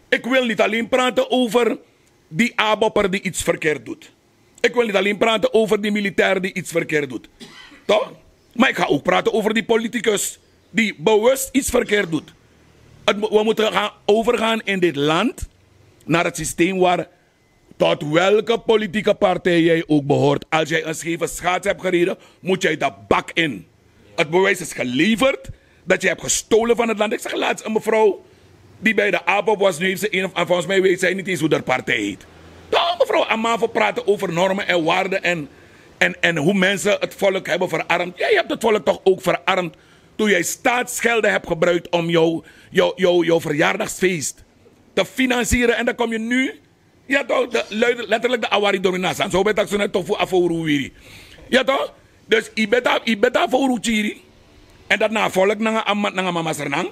Ik wil niet alleen praten over die abopper die iets verkeerd doet. Ik wil niet alleen praten over die militair die iets verkeerd doet. Toch? Maar ik ga ook praten over die politicus die bewust iets verkeerd doet. Het, we moeten gaan overgaan in dit land naar het systeem waar tot welke politieke partij jij ook behoort. Als jij een scheve schaats hebt gereden, moet jij de bak in. Het bewijs is geleverd dat jij hebt gestolen van het land. Ik zag laatst een mevrouw die bij de ABOP was. Nu heeft ze een of, en volgens mij weet zij niet eens hoe de partij heet. Toch, mevrouw Amavo praten over normen en waarden en, en, en hoe mensen het volk hebben verarmd. Jij hebt het volk toch ook verarmd toen jij staatsgelden hebt gebruikt om jouw, jouw, jouw, jouw verjaardagsfeest te financieren. En dan kom je nu Ja toch, de, luid- letterlijk de awari dominasan. Zo ben ik zo net toch voor aforo wiri. Ja toch? Dus i beta, i beta aforo chiri. En dat na volk nanga amat nanga mama sernang.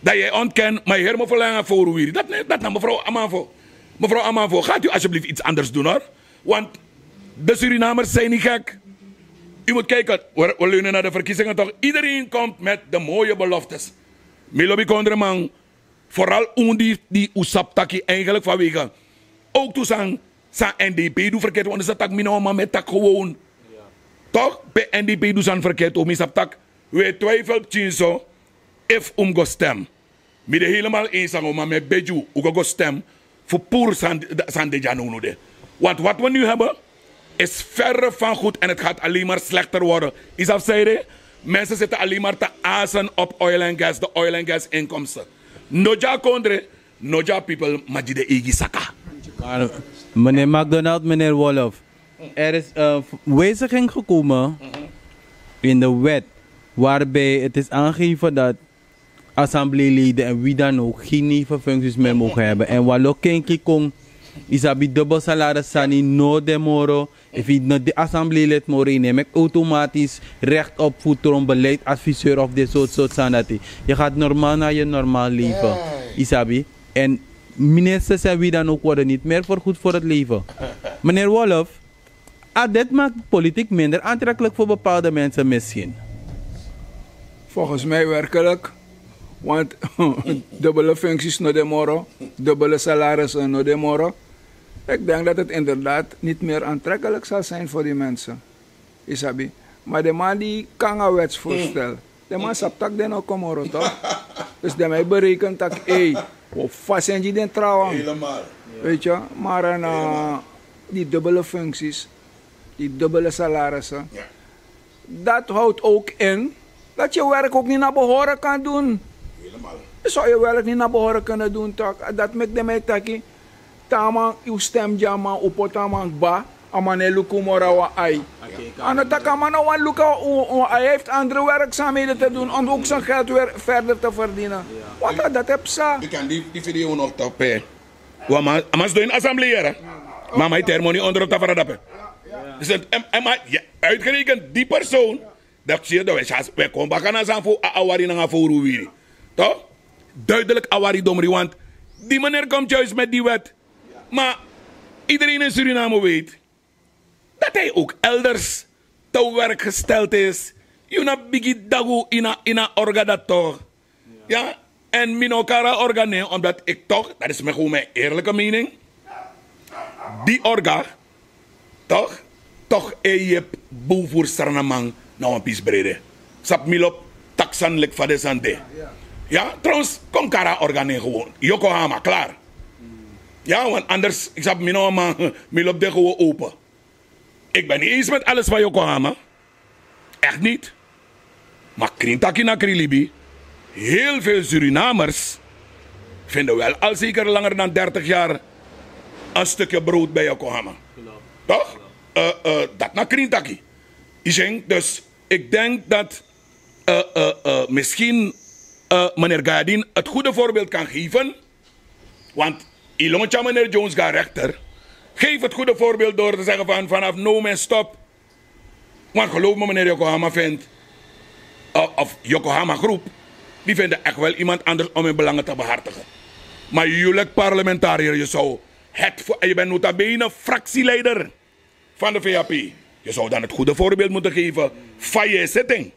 Dat jij ontken, maar je helemaal verlangen aforo wiri. Dat, ne- dat na mevrouw Amanvo. Mevrouw Amanvo, gaat u alsjeblieft iets anders doen hoor. Want de Surinamers zijn niet gek. U moet kijken, we, we leunen naar de verkiezingen toch. Iedereen komt met de mooie beloftes. Milobi Kondreman, vooral un di, di un sabi taki eigenlijk vanwege ook tu san, san N D P du verkeerd, want dus dat tak mi no man met tak gewoon. Toch? Pe N D P du san verkeerd, o mi sabi tak, we twijfel pikin so, if un go stem. Mi de helemaal eens aan, maar met Beju, u go go stem, voor poer san, san de djanunu de. Want wat we nu hebben, is verre van goed en het gaat alleen maar slechter worden. Isaf zei, mensen zitten alleen maar te azen op oil en gas, de oil en gas inkomsten. No dya kondre, no dya people, maar die de eigi saka. Maar meneer McDonald, meneer Wolf, er is een wijziging gekomen in de wet waarbij het is aangegeven dat assembleeleden en wie dan ook geen nevenfuncties meer mogen hebben. En walo kenki kon, isabi, dubbel salaris sani no de moro. Efu yu no de assembleelid moro, yu no meki automatisch recht op voetron beleidsadviseur of dit soort soort sani dati. Je gaat normaal naar je normaal leven. Isabi. En ministers en wie dan ook worden niet meer vergoed voor het leven. Meneer Wolf, ah, dit maakt politiek minder aantrekkelijk voor bepaalde mensen misschien. Volgens mij werkelijk. Want dubbele functies no de moro, dubbele salarissen no de moro. Ik denk dat het inderdaad niet meer aantrekkelijk zal zijn voor die mensen. Isabi. Maar de man die kan gaan wetsvoorstel. De man sabi tak den no kon moro toch. Dus den man berekent tak, ei, we fasenji den trouwen. Weet je, maar een, eh, die dubbele functies, die dubbele salarissen. Dat houdt ook in dat je werk ook niet naar behoren kan doen. Je zou je werk niet naar behoren kunnen doen, toch? Dat maakt de mij taki. Taman, uw stem, ja, man, u pota man, ba, a man e luku moro a wan ai. A no taki a man no wani luku a wan ai, hij heeft andere werkzaamheden te doen om ook zijn geld weer verder te verdienen. Want dat heb sa. Ik kan die, die video nog tappen. Wan man, a man sidon in assembleer. Maar a man e teri moni onder op tafra dape. Dus het, en, en maar, ja, uitgerekend die persoon. Dat zie je, dat wij, wij komen bakken naar Zanfo, a awari nanga voor wiri. Toch? Duidelijk awari domri, want die meneer komt juist met die wet. Maar iedereen in Suriname weet dat hij ook elders te werk gesteld is. Yu na bigi dagu ina, ina orga dat toch. Ja, en mi no kari a orga nen, omdat ik toch, dat is mijn, gewoon mijn eerlijke mening. Die orga, toch? Toch e yepi bun furu Sranan man na wan pisi brede. Sabi, mi lobi taki sani leki fa den sani de. Ya, trouwens, kon mi kari a orga nen gewoon. Yokohama, klaar. Ya, want anders, ik sabi, mi na wan man, mi lobi den gewoon open. Ik ben niet eens met alles van Yokohama. Echt niet. Maar krin taki na krin libi. Heel veel Surinamers vinden wel al zeker langer dan dertig jaar een stukje brood bij Yokohama. Toch? Eh, eh, dat na krin taki. Yu si, dus ik denk dat, eh, eh, eh, misschien, eh, meneer Gayadin het goede voorbeeld kan geven. Want yu longo tyari meneer Jones go na rechter. Geef het goede voorbeeld door te zeggen van, vanaf now men stop. Want geloof me, meneer Yokohama vindt, eh, of Yokohama groep, die vinden echt wel iemand anders om hun belangen te behartigen. Maar yu leki parlementariër, je zou het voor, en je bent nota bene fractieleider van de V H P. Je zou dan het goede voorbeeld moeten geven van je zitting.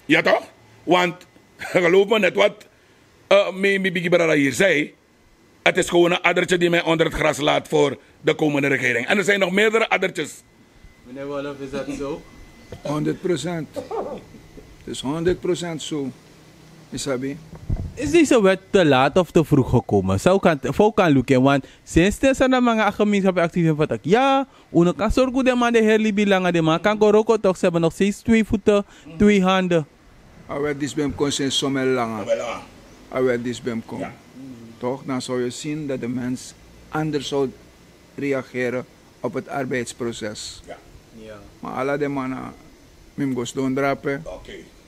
Ja toch? Want geloof me, net wat, eh, mi, mi bigi brada hier zei, het is gewoon een addertje die men onder het gras laat voor de komende regering. En er zijn nog meerdere addertjes. Meneer Wolf, is dat zo? Honderd procent. Het is honderd procent zo. Isabi. Is deze wet te laat of te vroeg gekomen? Zou kan, zou kan lukken, want sinds de sana manga gemeenschap actief in Fatak. Ja, uno kan zorgen de man de herlibi langa, de man kan go roko toch, ze hebben nog steeds twee voeten, twee handen. A wet disi ben mus kon sen somel langa. A wet disi ben mus kon. Toch, dan zou je zien dat de mens anders zou reageren op het arbeidsproces. Maar ala den man na mi mus go sidon drape.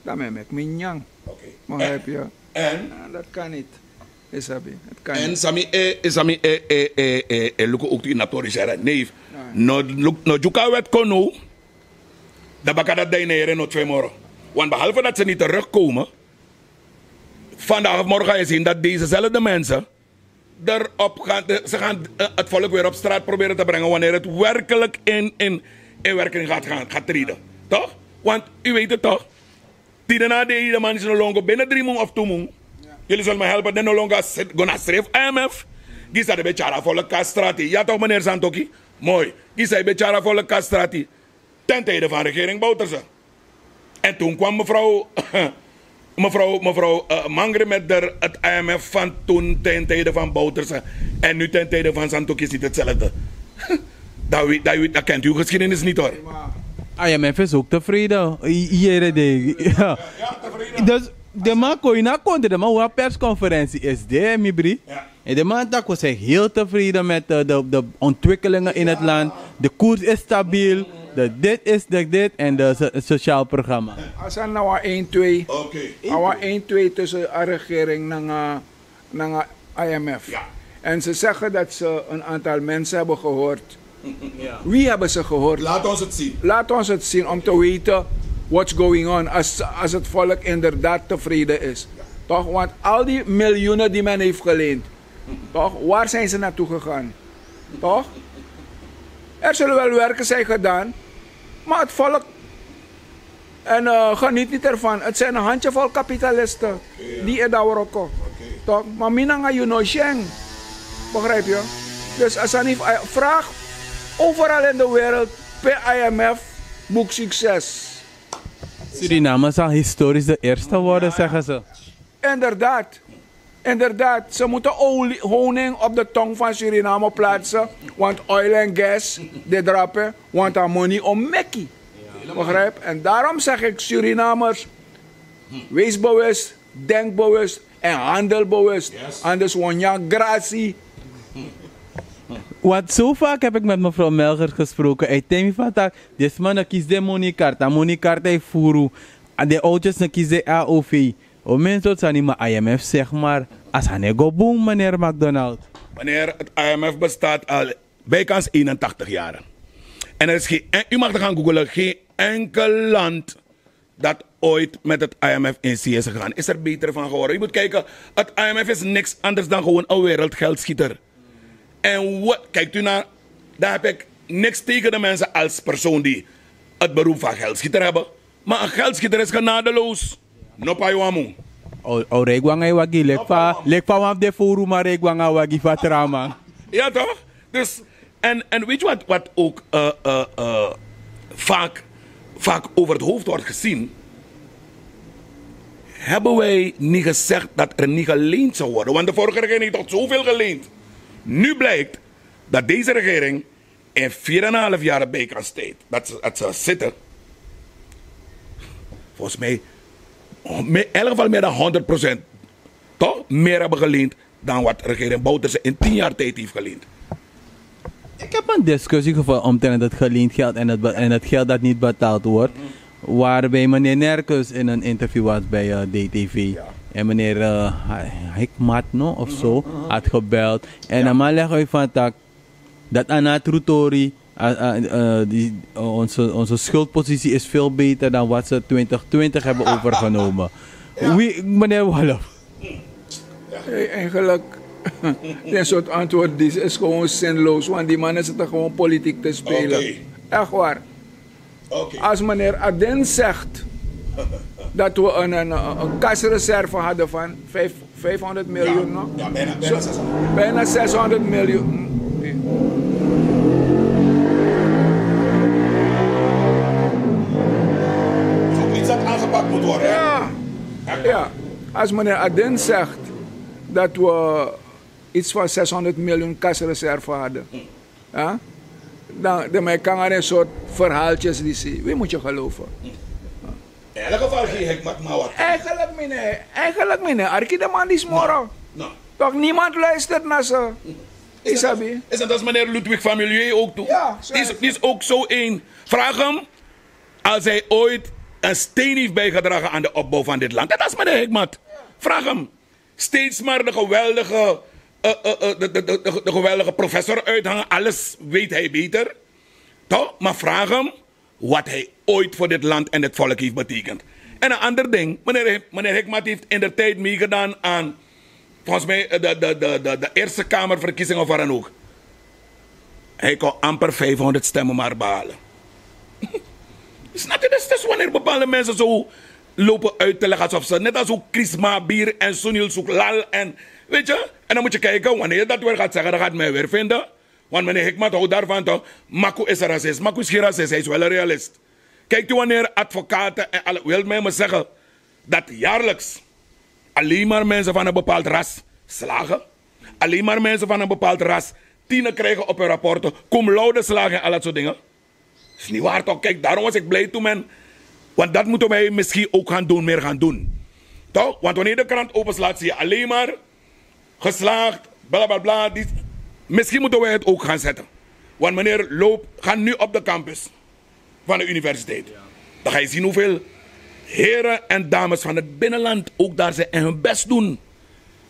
Dan mi e meki mi nyanyan. Begrijp je? En dat kan niet. Isabi, het kan niet. En sami e, sami e, e, e, e, e luku ook tu in na tori sera. Nee, no, no, no, Juka wet kon no. Dan baka dat dan in ere no twee moro. Want behalve dat ze niet terugkomen, vandaag of morgen ga je zien dat dezezelfde mensen erop gaan, ze gaan, eh, het volk weer op straat proberen te brengen wanneer het werkelijk in, in, in werking gaat, gaan, gaat treden. Toch? Want u weet het toch? Tide na de hele man is no longo binnen drie mun of tu mun. Jullie zullen me helpen, den no longo go na sref I M F. Gisa de ben tyari a volk kon na strati. Ja toch, meneer Santoki? Mooi. Gisa de ben tyari a volk kon na strati. Ten tijde van regering Bouterse. En toen kwam mevrouw, mevrouw, mevrouw, eh, Mangri met de, het I M F van toen ten tijde van Bouterse. En nu ten tijde van Santoki is het hetzelfde. Dan weet, dan weet, dan kent u uw geschiedenis niet, hoor. I M F is ook tevreden. Hier de. Ja. Dus de man kon in a konti, de man hoe a persconferentie is de, mi bri. En de man taki, we zijn heel tevreden met, eh, de, de ontwikkelingen in het land. De koers is stabiel. De dit is de dit en de so- sociaal programma. A sani na wan één twee. Oké. A wan één twee tussen a regering nanga, nanga I M F. Ja. En ze zeggen dat ze een aantal mensen hebben gehoord. Ja. Wie hebben ze gehoord? Laat ons het zien. Laat ons het zien om te weten what's going on. Als, als het volk inderdaad tevreden is. Ja. Toch? Want al die miljoenen die men heeft geleend, toch? Waar zijn ze naartoe gegaan? Toch? Er zullen wel werken zijn gedaan, maar het volk en uh, geniet niet ervan. Het zijn een handjevol kapitalisten die in Daworoko. Toch? Maar minanga you no sheng. Begrijp je? Dus Asani vraag overal in de wereld per I M F boek succes. Suriname zal historisch de eerste worden, zeggen ze. Inderdaad. Inderdaad, ze moeten olie, honing op de tong van Suriname plaatsen. Want oil en gas, dit drape, want a money om meki. Begrijp? En daarom zeg ik Surinamers, wees bewust, denk bewust en handel bewust. Yes. Anders wonja gratie. Want zo vaak heb ik met mevrouw Melgers gesproken. Hij temi van tak, dit man kies de moneykaart, a moneykaart hij furu. En de oudjes kies de A O V. O men sort sani, maar I M F zeg maar, als han go boom, meneer McDonald. Meneer, het I M F bestaat al bijkans eenentachtig jaren. En er is geen, en u mag er gaan googlen, geen enkel land dat ooit met het I M F in zee is gegaan, is er beter van geworden. U moet kijken, het I M F is niks anders dan gewoon een wereldgeldschieter. En we, kijkt u naar, daar heb ik niks tegen de mensen als persoon die het beroep van geldschieter hebben. Maar een geldschieter is genadeloos. No pai wamu. O o rei go nanga yu wagi leki fa leki fa wan fu den fowru man rei go nanga wagi fu a tra man. Ja toch? Dus, en, en weet je wat, wat ook eh, eh, eh, vaak, vaak over het hoofd wordt gezien? Hebben wij niet gezegd dat er niet geleend zou worden? Want de vorige regering heeft toch zoveel geleend. Nu blijkt dat deze regering in vier en een half jaar bijkans tijd dat ze, dat ze zitten, volgens mij in elk geval meer dan honderd procent toch meer hebben geleend dan wat regering Bouterse in tien jaar tijd heeft geleend. Ik heb een discussie gevoerd omtrent het geleend geld en het, be- en het geld dat niet betaald wordt. Waarbij meneer Nerkus in een interview was bij eh, D T V. En meneer eh, Hi- Hikmat, no, of zo, had gebeld. En a man legde uit van tak, dat aan het Rutori, eh, eh, die, eh, onze, onze schuldpositie is veel beter dan wat ze twintig twintig hebben overgenomen. Wie, meneer Wolf? Hey, eigenlijk, dit soort antwoord die is gewoon zinloos, want die mannen zitten gewoon politiek te spelen. Echt waar. Als meneer Adin zegt dat we een, een, een kasreserve hadden van vijf, vijfhonderd miljoen, no? Ja, bijna, bijna zeshonderd. Bijna zeshonderd miljoen. Zoiets dat aangepakt moet worden. Ja. Ja. Als meneer Adin zegt dat we iets van zeshonderd miljoen kasreserve hadden. Ja? Dan de mij kan een soort verhaaltjes die zie. Wie moet je geloven? In elk geval geen hikmat maar wat. Eigenlijk meneer, eigenlijk meneer, Arki de man die smoren. Toch niemand luistert naar ze. Isabi. Is dat als meneer Ludwig Familie ook toe? Ja, die is, die is ook zo een. Vraag hem als hij ooit een steen heeft bijgedragen aan de opbouw van dit land. Dat is meneer Hikmat. Vraag hem. Steeds maar de geweldige, eh, eh, eh, de, de, de, de geweldige professor uithangen. Alles weet hij beter. Toch? Maar vraag hem wat hij ooit voor dit land en dit volk heeft betekend. En een ander ding, meneer, meneer Hikmat heeft in de tijd meegedaan aan, volgens mij, eh, de, de, de, de, de Eerste Kamerverkiezingen of waar dan ook. Hij kon amper vijfhonderd stemmen maar behalen. Snap je? Dus, dus wanneer bepaalde mensen zo lopen uit te leggen alsof ze, net als ook Krisma, Bier en Sunil Suklal en, weet je, en dan moet je kijken wanneer je dat weer gaat zeggen, dan gaat men weer vinden. Want meneer Hikmat houdt daarvan toch, Maku is een racist. Maku is geen racist, hij is wel een realist. Kijkt u wanneer advocaten en alle, wilt mij maar zeggen dat jaarlijks alleen maar mensen van een bepaald ras slagen? Alleen maar mensen van een bepaald ras tienen krijgen op hun rapporten, cum laude slagen en al dat soort dingen? Is niet waar toch? Kijk, daarom was ik blij toen men, want dat moeten wij misschien ook gaan doen, meer gaan doen. Toch? Want wanneer de krant openslaat, zie je alleen maar geslaagd, bla bla bla. Die, misschien moeten wij het ook gaan zetten. Want meneer Loop gaat nu op de campus. van de universiteit. Dan ga je zien hoeveel heren en dames van het binnenland ook daar zijn en hun best doen.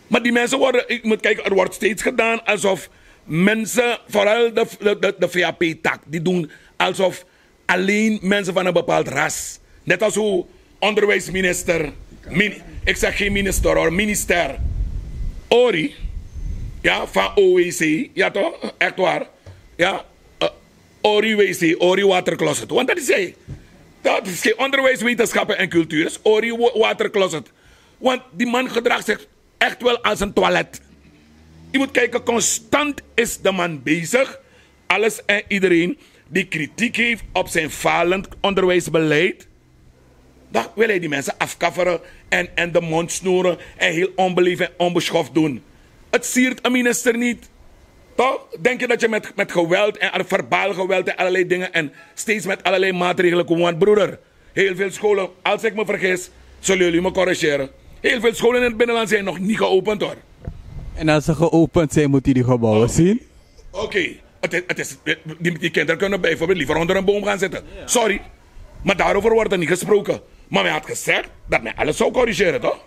Maar die mensen worden, ik moet kijken, er wordt steeds gedaan alsof mensen, vooral de, de, de, de V A P-tak, die doen alsof alleen mensen van een bepaald ras, net als hoe onderwijsminister, min- ik zeg geen minister hoor, minister Ori, ja, van O W C, ja toch, echt waar, ja, eh, Ori W C, Ori watercloset. Want dat is hij. Dat is geen onderwijs, wetenschappen en cultuur. Dat is Ori wa- watercloset. Want die man gedraagt zich echt wel als een toilet. Je moet kijken, constant is de man bezig. Alles en iedereen die kritiek heeft op zijn falend onderwijsbeleid, dan wil hij die mensen afkafferen en, en de mond snoeren en heel onbeleefd en onbeschoft doen. Het siert een minister niet. Toch? Denk je dat je met, met geweld en verbaal geweld en allerlei dingen en steeds met allerlei maatregelen komt? Want broeder, heel veel scholen, als ik me vergis, zullen jullie me corrigeren. Heel veel scholen in het binnenland zijn nog niet geopend hoor. En als ze geopend zijn, moet u die gebouwen zien. Oké, het is, het is, die, die kinderen kunnen bijvoorbeeld liever onder een boom gaan zitten. Sorry, maar daarover wordt er niet gesproken. Maar men had gezegd dat men alles zou corrigeren, toch?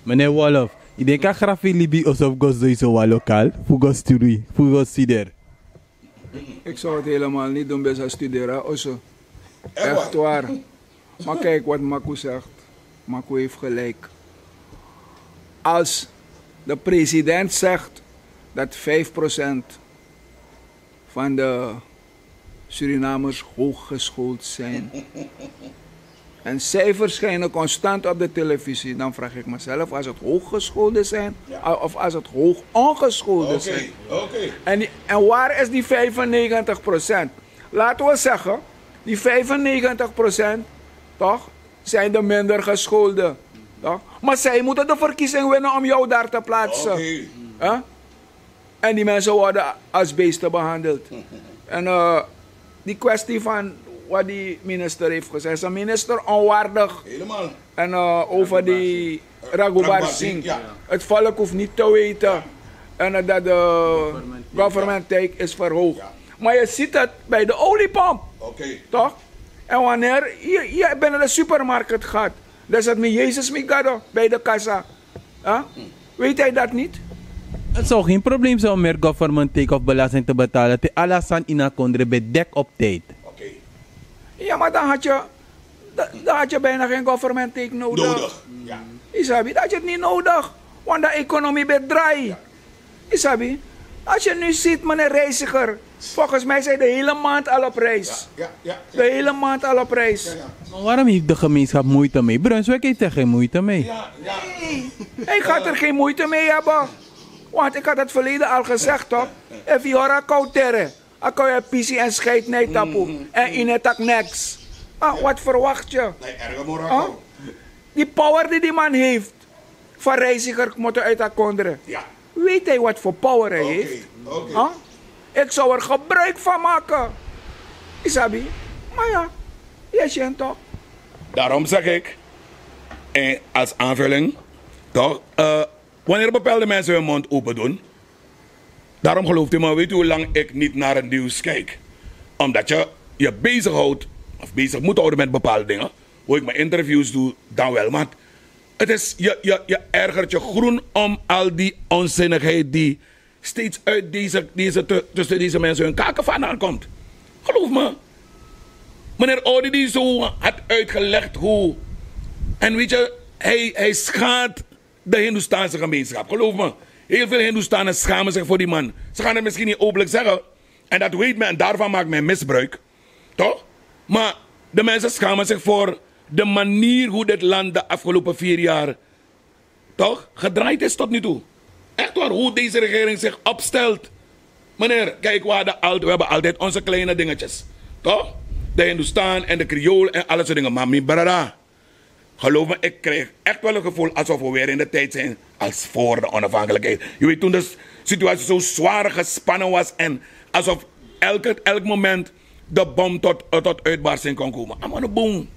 Meneer Wolf, ik denk dat grafi libi oso fu go sowieso wan lokaal, fu go studie, fu go studeer. Ik zou het helemaal niet doen bij zo'n studeren. Oso. Echt waar. Maar kijk wat Maku zegt. Maku heeft gelijk. Als de president zegt dat vijf procent van de Surinamers hooggeschoold zijn. En zij verschijnen constant op de televisie. Dan vraag ik mezelf als het hooggeschoolden zijn of als het hoog ongeschoolden zijn. En, en waar is die vijfennegentig procent? Laten we zeggen, die vijfennegentig procent, toch, zijn de minder geschoolden. Toch? Maar zij moeten de verkiezing winnen om jou daar te plaatsen. En die mensen worden als beesten behandeld. En uh, die kwestie van wat die minister heeft gezegd, is een minister onwaardig. En uh, over die Raghubar Singh. Het volk hoeft niet te weten en uh, dat de government take is verhoogd. Maar je ziet het bij de oliepomp. Toch? En wanneer je, je binnen de supermarkt gaat, dan zegt men Jezus mi gado bij de kassa. Weet hij dat niet? Het zou geen probleem zijn om meer government take of belasting te betalen te ala sani ini a kondre ben dek op tijd. Ja, maar dan had je, dan had je bijna geen government take nodig. Isabi, dan had je het niet nodig. Want de economie ben draai. Isabi, als je nu ziet, meneer Reiziger, volgens mij zijn de hele maand al op reis. De hele maand al op reis. Maar waarom heeft de gemeenschap moeite mee? Brunswijk heeft er geen moeite mee. Hij gaat er geen moeite mee hebben. Want ik had het verleden al gezegd, toch? If you are a kautere, a kau e pisi en scheid na yu tapu. En yu no e taki niks. Ah, wat verwacht je? Die power die die man heeft, van Reiziger kmoto uit a kondre. Weet hij wat voor power hij heeft? Ik zou er gebruik van maken. Isabi, maar ja, je kent toch? Daarom zeg ik, en als aanvulling, toch, eh, wanneer bepaalde mensen hun mond open doen, daarom gelooft u me, weet u hoe lang ik niet naar het nieuws kijk? Omdat je je bezighoudt, of bezig moet houden met bepaalde dingen, hoe ik mijn interviews doe, dan wel. Want het is, je, je, je ergert je groen om al die onzinnigheid die steeds uit deze, deze, tussen deze mensen hun kaken vandaan komt. Geloof me. Meneer Odi die zo had uitgelegd hoe. En weet je, hij, hij schaadt de Hindoestaanse gemeenschap. Geloof me, heel veel Hindoestanen schamen zich voor die man. Ze gaan het misschien niet openlijk zeggen. En dat weet men en daarvan maakt men misbruik. Toch? Maar de mensen schamen zich voor de manier hoe dit land de afgelopen vier jaar toch gedraaid is tot nu toe. Echt waar, hoe deze regering zich opstelt. Meneer, kijk, we, hadden al, we hebben altijd onze kleine dingetjes. Toch? De Hindoestaan en de Creool en alle soort dingen. Maar mijn brada, geloof me, ik krijg echt wel een gevoel alsof we weer in de tijd zijn als voor de onafhankelijkheid. Je weet, toen de situatie zo zwaar gespannen was en alsof elke, elk moment de bom tot, tot uitbarsting kon komen. Amano boom.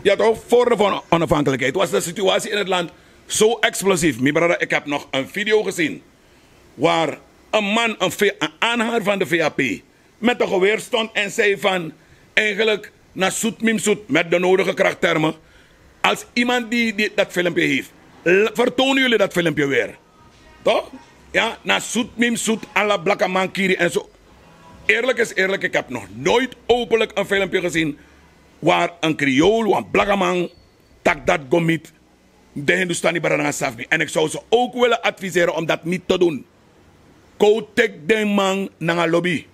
Ja, toch? Voor de onafhankelijkheid was de situatie in het land zo explosief. Mijn brada, ik heb nog een video gezien waar een man, een, een aanhanger van de V A P, met de geweer stond en zei van, eigenlijk, na zoet mim zoet, met de nodige krachttermen, als iemand die, die dat filmpje heeft, vertonen jullie dat filmpje weer. Toch? Ja, na zoet mim zoet, ala blakaman kiri en zo. Eerlijk is eerlijk, ik heb nog nooit openlijk een filmpje gezien waar een Creool, een blakaman, tak dat gomit de Hindustani brada nanga safbi. En ik zou ze ook willen adviseren om dat niet te doen. Go tik den man nanga lobi.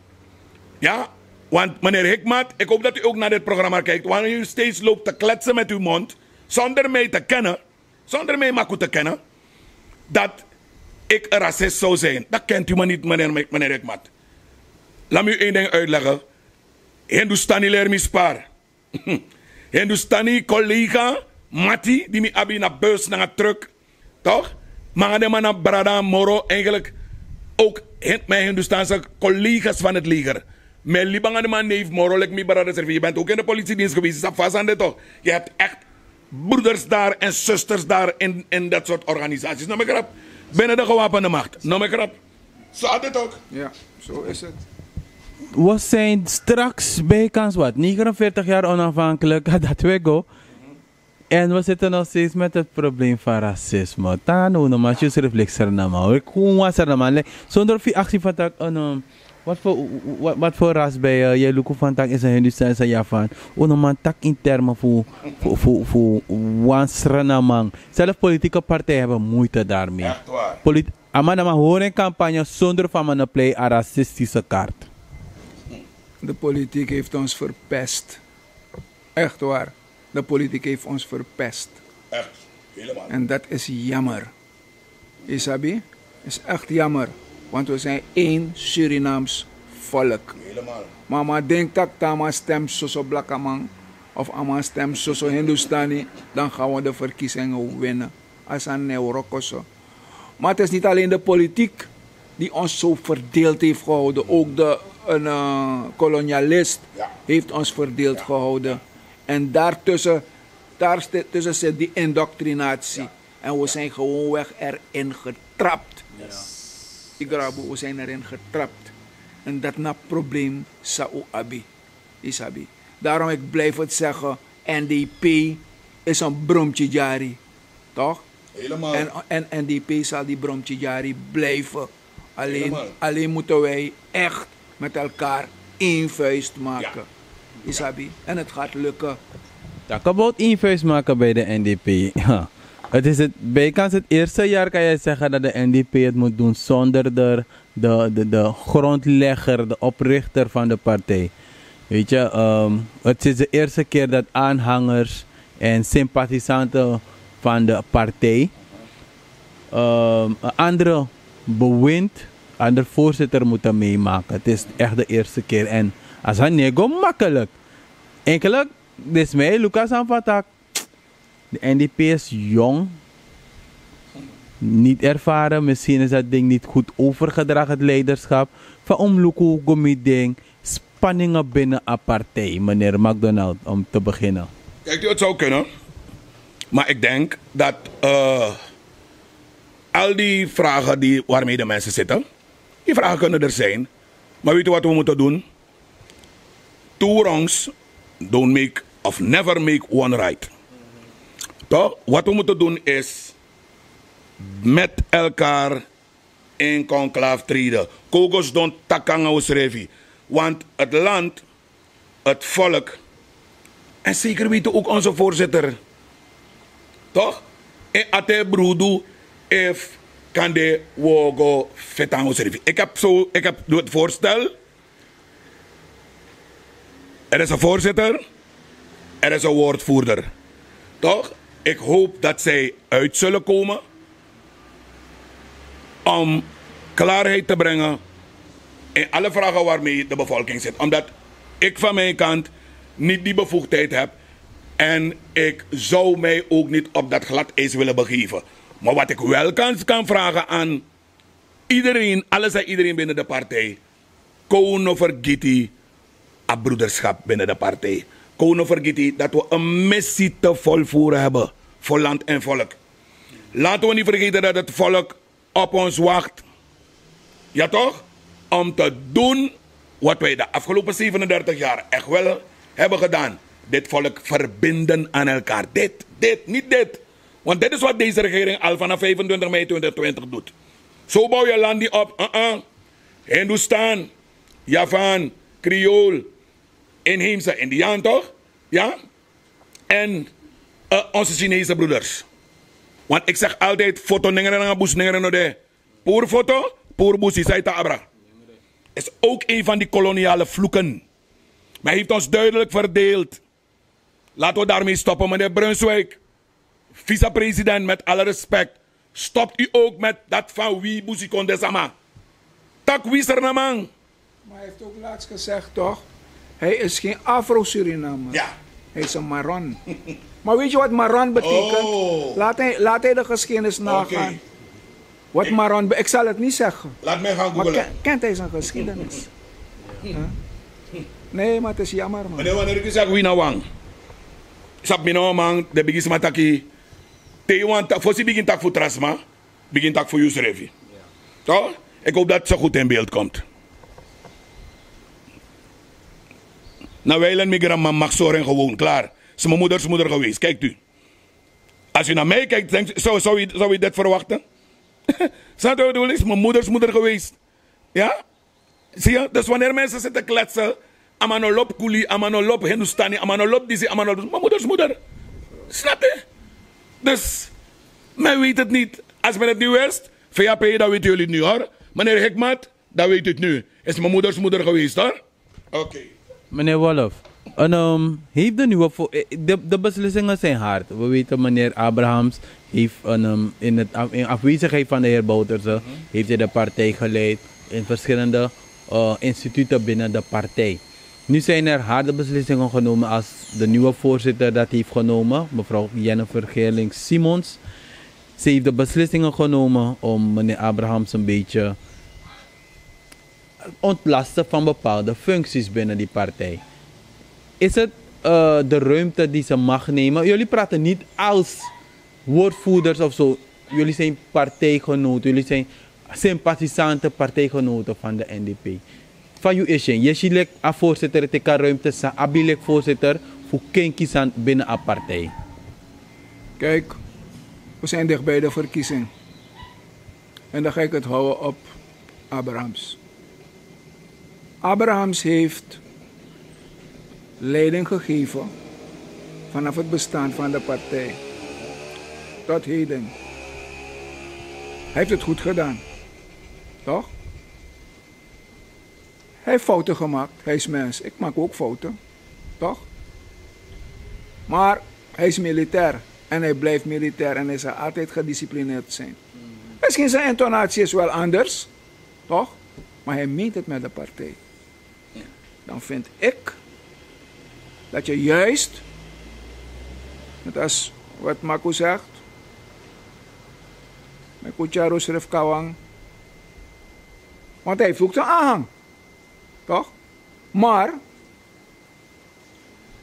Ja, want meneer Hikmat, ik hoop dat u ook naar dit programma kijkt. Wanneer u steeds loopt te kletsen met uw mond, zonder mij te kennen, zonder mij Maku te kennen, dat ik een racist zou zijn. Dat kent u maar niet, meneer, meneer Hikmat. Laat me u één ding uitleggen. Hindustani leri mi spar. Hindustani collega, mati, die mi abi na bus, na truck. Toch? Manga den man na brada moro, eigenlijk ook mijn Hindustaanse collega's van het leger. Mijn libanga de man neef moro, like mi brada servi. Je bent ook in de politiedienst geweest, is dat vast aan dit toch? Je hebt echt broeders daar en zusters daar in, in dat soort organisaties. No me grap. Binnen de gewapende macht. No me grap. Zo had het ook. Ja, zo is het. We zijn straks bijkans wat, negenenveertig jaar onafhankelijk, dat we go. En we zitten nog steeds met het probleem van racisme. Tano, no man, je reflecteer na man. Ik gewoon was er na man. Like, zonder fi actie van tak, eh, no, wat voor, wat, wat voor ras ben je? Je luku van tak is een Hindustan, is een Javan. Uno man tak in termen voor, voor, voor, voor wansrana man. Zelf politieke partijen hebben moeite daarmee. Echt waar. Polit-, a man na man horen campagne zonder van man play a racistische kaart. De politiek heeft ons verpest. Echt waar. De politiek heeft ons verpest. Echt, helemaal. En dat is jammer. Isabi, is echt jammer. Want we zijn één Surinaams volk. Helemaal. Maar maar denk dat Tama stem Soso Blakaman of Ama stem Soso Hindustani, dan gaan we de verkiezingen winnen. Als een Neurokoso. Maar het is niet alleen de politiek die ons zo verdeeld heeft gehouden. Ook de een, eh, kolonialist heeft ons verdeeld gehouden. En daartussen, daar sti- tussen zit die indoctrinatie. En we zijn gewoonweg erin getrapt. Igrabu, we zijn erin getrapt. En dat na probleem sa u abi. Isabi. Daarom ik blijf het zeggen, N D P is een bromtje jari. Toch? Helemaal. En, en N D P zal die bromtje jari blijven. Alleen, alleen moeten wij echt met elkaar één vuist maken. Isabi. En het gaat lukken. Talk about één vuist maken bij de N D P. Ja. Het is het, bijkans het eerste jaar kan je zeggen dat de N D P het moet doen zonder de de, de, de grondlegger, de oprichter van de partij. Weet je, ehm, het is de eerste keer dat aanhangers en sympathisanten van de partij, ehm, een andere bewind, andere voorzitter moeten meemaken. Het is echt de eerste keer. En als het niet go makkelijk. Eigenlijk, dit is mij, Lucas Anfatak. De N D P is jong, niet ervaren. Misschien is dat ding niet goed overgedragen, het leiderschap. Van Omluku, Gomiding, spanningen binnen een partij, meneer McDonald, om te beginnen. Kijk, het zou kunnen. Maar ik denk dat, eh, al die vragen die, waarmee de mensen zitten, die vragen kunnen er zijn. Maar weet u wat we moeten doen? Two wrongs don't make of never make one right. Toch? Wat we moeten doen is met elkaar in conclave treden. Kogos don takanga usrefi. Want het land, het volk en zeker weten ook onze voorzitter. Toch? En ate brudu if kande wogo fetan usrefi. Ik heb zo, ik heb het voorstel. Er is een voorzitter, er is een woordvoerder. Toch? Ik hoop dat zij uit zullen komen om klaarheid te brengen in alle vragen waarmee de bevolking zit. Omdat ik van mijn kant niet die bevoegdheid heb en ik zou mij ook niet op dat glad ijs willen begeven. Maar wat ik wel kan, kan vragen aan iedereen, alles en iedereen binnen de partij. Kon no vergiti a broederschap binnen de partij. Kon no vergiti dat we een missie te volvoeren hebben voor land en volk. Laten we niet vergeten dat het volk op ons wacht. Ja toch? Om te doen wat wij de afgelopen zevenendertig jaar echt wel hebben gedaan. Dit volk verbinden aan elkaar. Dit, dit, niet dit. Want dit is wat deze regering al vanaf vijfentwintig mei tweeduizend twintig doet. Zo bouw je land niet op. Uh-uh. Hindustan, Javaan, Creool, inheemse Indiaan toch? Ja? En eh, onze Chinese broeders. Want ik zeg altijd: foto nengere nanga bus nengere no de. Pur foto, pur busi, saita abra. Is ook een van die koloniale vloeken. Maar hij heeft ons duidelijk verdeeld. Laten we daarmee stoppen, meneer Brunswijk. Vicepresident, met alle respect. Stopt u ook met dat van wie busi konde sama. Tak wi Sernamang. Maar hij heeft ook laatst gezegd, toch? Hij is geen Afro-Surinamer. Ja. Hij is een Maron. Maar weet je wat Maron betekent? Oh. Laat, hij, laat hij de geschiedenis nagaan. Wat Maron, ik zal het niet zeggen. Laat mij gaan googlen. Kent hij zijn geschiedenis? Nee, maar het is jammer, man. Meneer, wanneer ik zeg Wina Wang, sap mi no man, de bigisma taki, te wan, fosi begin tak fu trasma, begin tak fu Yusrefi. Toch? Ik hoop dat ze goed in beeld komt. Na wijlen mi grandma mag zoren gewoon, klaar. Is mijn moeders moeder geweest, kijkt u. Als u naar mij kijkt, denkt, zou, zou, u, zou u dit verwachten? Snap je wat ik bedoel? Is mijn moeders moeder geweest. Ja? Zie je? Dus wanneer mensen zitten kletsen, amanolop kuli, amanolop Hindustani, amanolop disi, amanolop, mijn moeders moeder. Snap je? Dus, men weet het niet. Als men het niet wist, V A P, dan weten jullie het nu hoor. Meneer Hikmat, dan weet u het nu. Is mijn moeders moeder geweest hoor. Oké. Meneer Wolf, en, ehm, heeft de nieuwe vo- eh, de, de beslissingen zijn hard. We weten, meneer Abrahams heeft en, ehm, in, het, af- in afwezigheid van de heer Bouterse heeft hij de partij geleid in verschillende eh, instituten binnen de partij. Nu zijn er harde beslissingen genomen als de nieuwe voorzitter dat heeft genomen, mevrouw Jennifer Geerling Simons. Ze heeft de beslissingen genomen om meneer Abrahams een beetje ontlasten van bepaalde functies binnen die partij. Is het eh, de ruimte die ze mag nemen? Jullie praten niet als woordvoerders of zo. Jullie zijn partijgenoten, jullie zijn sympathisanten, partijgenoten van de N D P. Van u is je, je ziet like a voorzitter, teka ruimte, sa abi like voorzitter, voor kenkisan binnen a partij. Kijk, we zijn dicht bij de verkiezing. En dan ga ik het houden op Abrahams. Abrahams heeft leiding gegeven vanaf het bestaan van de partij tot heden. Hij heeft het goed gedaan, toch? Hij heeft fouten gemaakt, hij is mens. Ik maak ook fouten, toch? Maar hij is militair en hij blijft militair en hij zal altijd gedisciplineerd zijn. Misschien zijn intonatie is wel anders, toch? Maar hij meent het met de partij. Dan vind ik dat je juist, net als wat Maku zegt, met Kucharo schrift Kawang, want hij voegt een aanhang, toch? Maar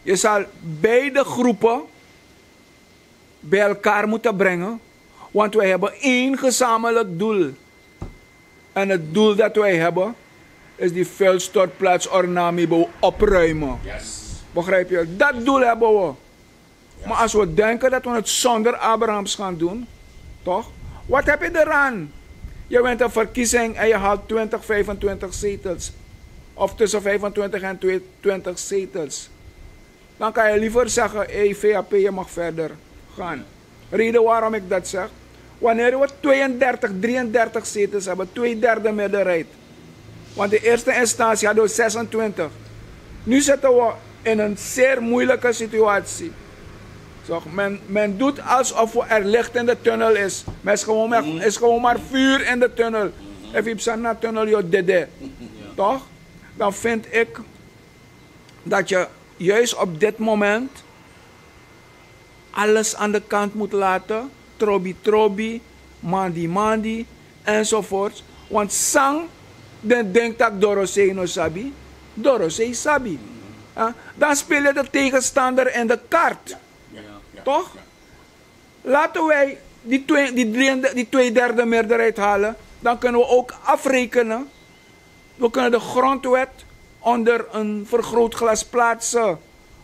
je zal beide groepen bij elkaar moeten brengen, want wij hebben één gezamenlijk doel. En het doel dat wij hebben is die vuilstortplaats Ornamibo opruimen. Begrijp je? Dat doel hebben we. Maar als we denken dat we het zonder Abrahams gaan doen, toch? Wat heb je eraan? Je wint een verkiezing en je haalt twintig, vijfentwintig zetels. Of tussen vijfentwintig en twintig zetels. Dan kan je liever zeggen: hey, V A P, je mag verder gaan. Reden waarom ik dat zeg: wanneer we tweeëndertig, drieëndertig zetels hebben, twee derde meerderheid. Want in eerste instantie hadden we zesentwintig. Nu zitten we in een zeer moeilijke situatie. Toch, men, men doet alsof er licht in de tunnel is. Maar er is gewoon maar, is gewoon maar vuur in de tunnel. If you na tunnel, yo dede. Toch? Dan vind ik dat je juist op dit moment alles aan de kant moet laten. Trobi trobi, mandi mandi, enzovoort. Want sang den denkt dat Dorosei no sabi, Dorosei sabi. Dan speel je de tegenstander in de kaart. Toch? Laten wij die twee, die, drie, die twee derde meerderheid halen. Dan kunnen we ook afrekenen. We kunnen de grondwet onder een vergrootglas plaatsen.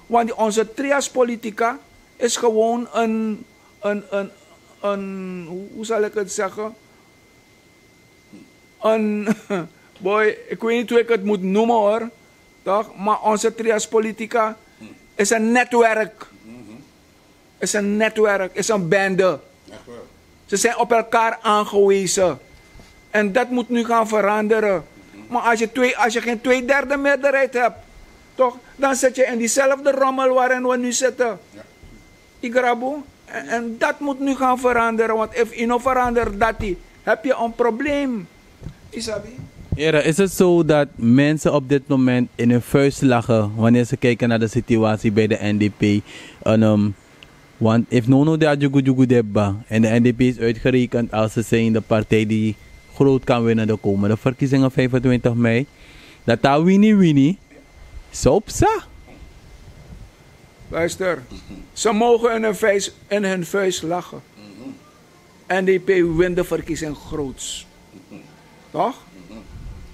Want die, onze trias politica is gewoon een, een, een, een, hoe, hoe zal ik het zeggen? Een, boy, ik weet niet hoe ik het moet noemen hoor. Toch? Maar onze trias politica is een netwerk. Is een netwerk, is een bende. Ze zijn op elkaar aangewezen. En dat moet nu gaan veranderen. Maar als je, twee, als je geen twee derde meerderheid hebt, toch, dan zit je in diezelfde rommel waarin we nu zitten. Igrabu. En, en dat moet nu gaan veranderen, want if ino verandert dat, heb je een probleem. Isabi? Heren, is het zo dat mensen op dit moment in hun vuist lachen wanneer ze kijken naar de situatie bij de N D P? En, um, want if Nono de Adjugu Djugu Debba en de N D P is uitgerekend als ze zijn de partij die groot kan winnen de komende verkiezingen vijfentwintig mei, dat daar wini wini, sopsa. Luister, ze mogen in hun vuist, in hun vuist lachen. N D P wint de verkiezing groots. Toch?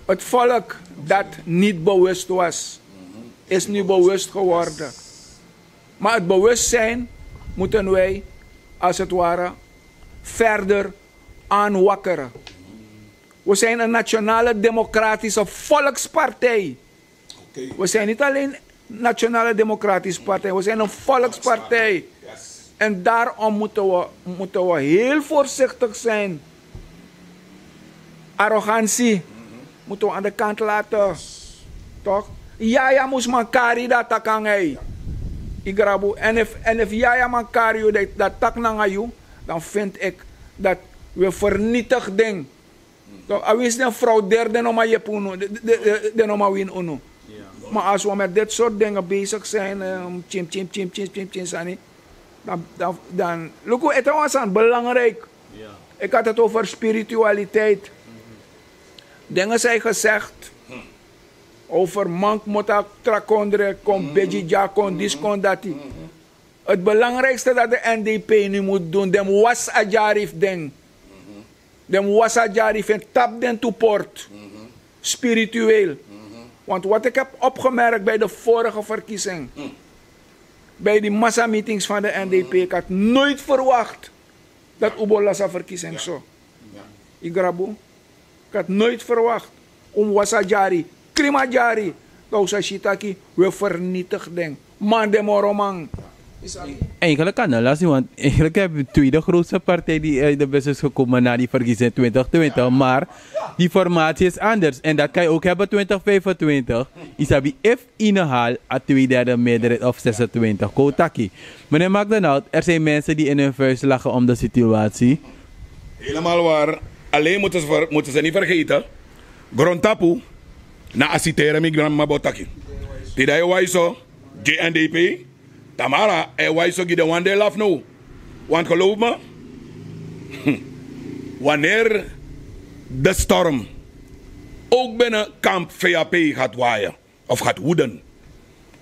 Het volk dat niet bewust was, is nu bewust geworden. Maar het bewustzijn moeten wij, als het ware, verder aanwakkeren. We zijn een nationale democratische volkspartij. We zijn niet alleen Nationale Democratische Partij, we zijn een volkspartij. En daarom moeten we, moeten we heel voorzichtig zijn. Arrogantie moeten we aan de kant laten. Toch? Yaya mus man kari dati a kan, hey. Igrabu. En if, en if yaya man kari yu, dat, dat tak nanga yu, dan vind ik dat we vernietigd ding. A winsi den fraudeer den no man yepi unu, den no man wini unu. Maar als we met dit soort dingen bezig zijn, um, tjim tjim tjim tjim tjim tjim sani, dan, dan, dan luku ete wan sani belangrijk. Ik had het over spiritualiteit. Dingen zijn gezegd over mank mota trakondre kon begi dya kon dis kon dati. Het belangrijkste dat de N D P nu moet doen, dem was a dyari fu den. Den mus wasi a dyari fu en tapu den tu portu spiritueel. Want wat ik heb opgemerkt bij de vorige verkiezing, bij die massameetings van de N D P, ik had nooit verwacht dat Ubo las a verkiezing zo. Igrabu, ik had nooit verwacht. Un mus wasi a dyari, krimi a dyari. Dan un sa si taki we vernietig den. Man den moro man. Eigenlijk kan dat lastig, want eigenlijk heb je de tweede grootste partij die uit de bus is gekomen na die verkiezing twintig twintig. Maar die formatie is anders. En dat kan je ook hebben twintig vijfentwintig. Isabi, if Inehal a twee derde meerderheid of zesentwintig. Kotaki. Meneer McDonald, er zijn mensen die in hun vuist lachen om de situatie. Helemaal waar. Alleen moeten ze, ver- moeten ze niet vergeten. Grondtapu. Na a siteren mi granma bo taki. Tida e wai so, J N D P, Tamara e wai so gi den wan den lafu now. Want geloof me, wanneer de storm ook binnen kamp V A P gaat waaien, of gaat woeden,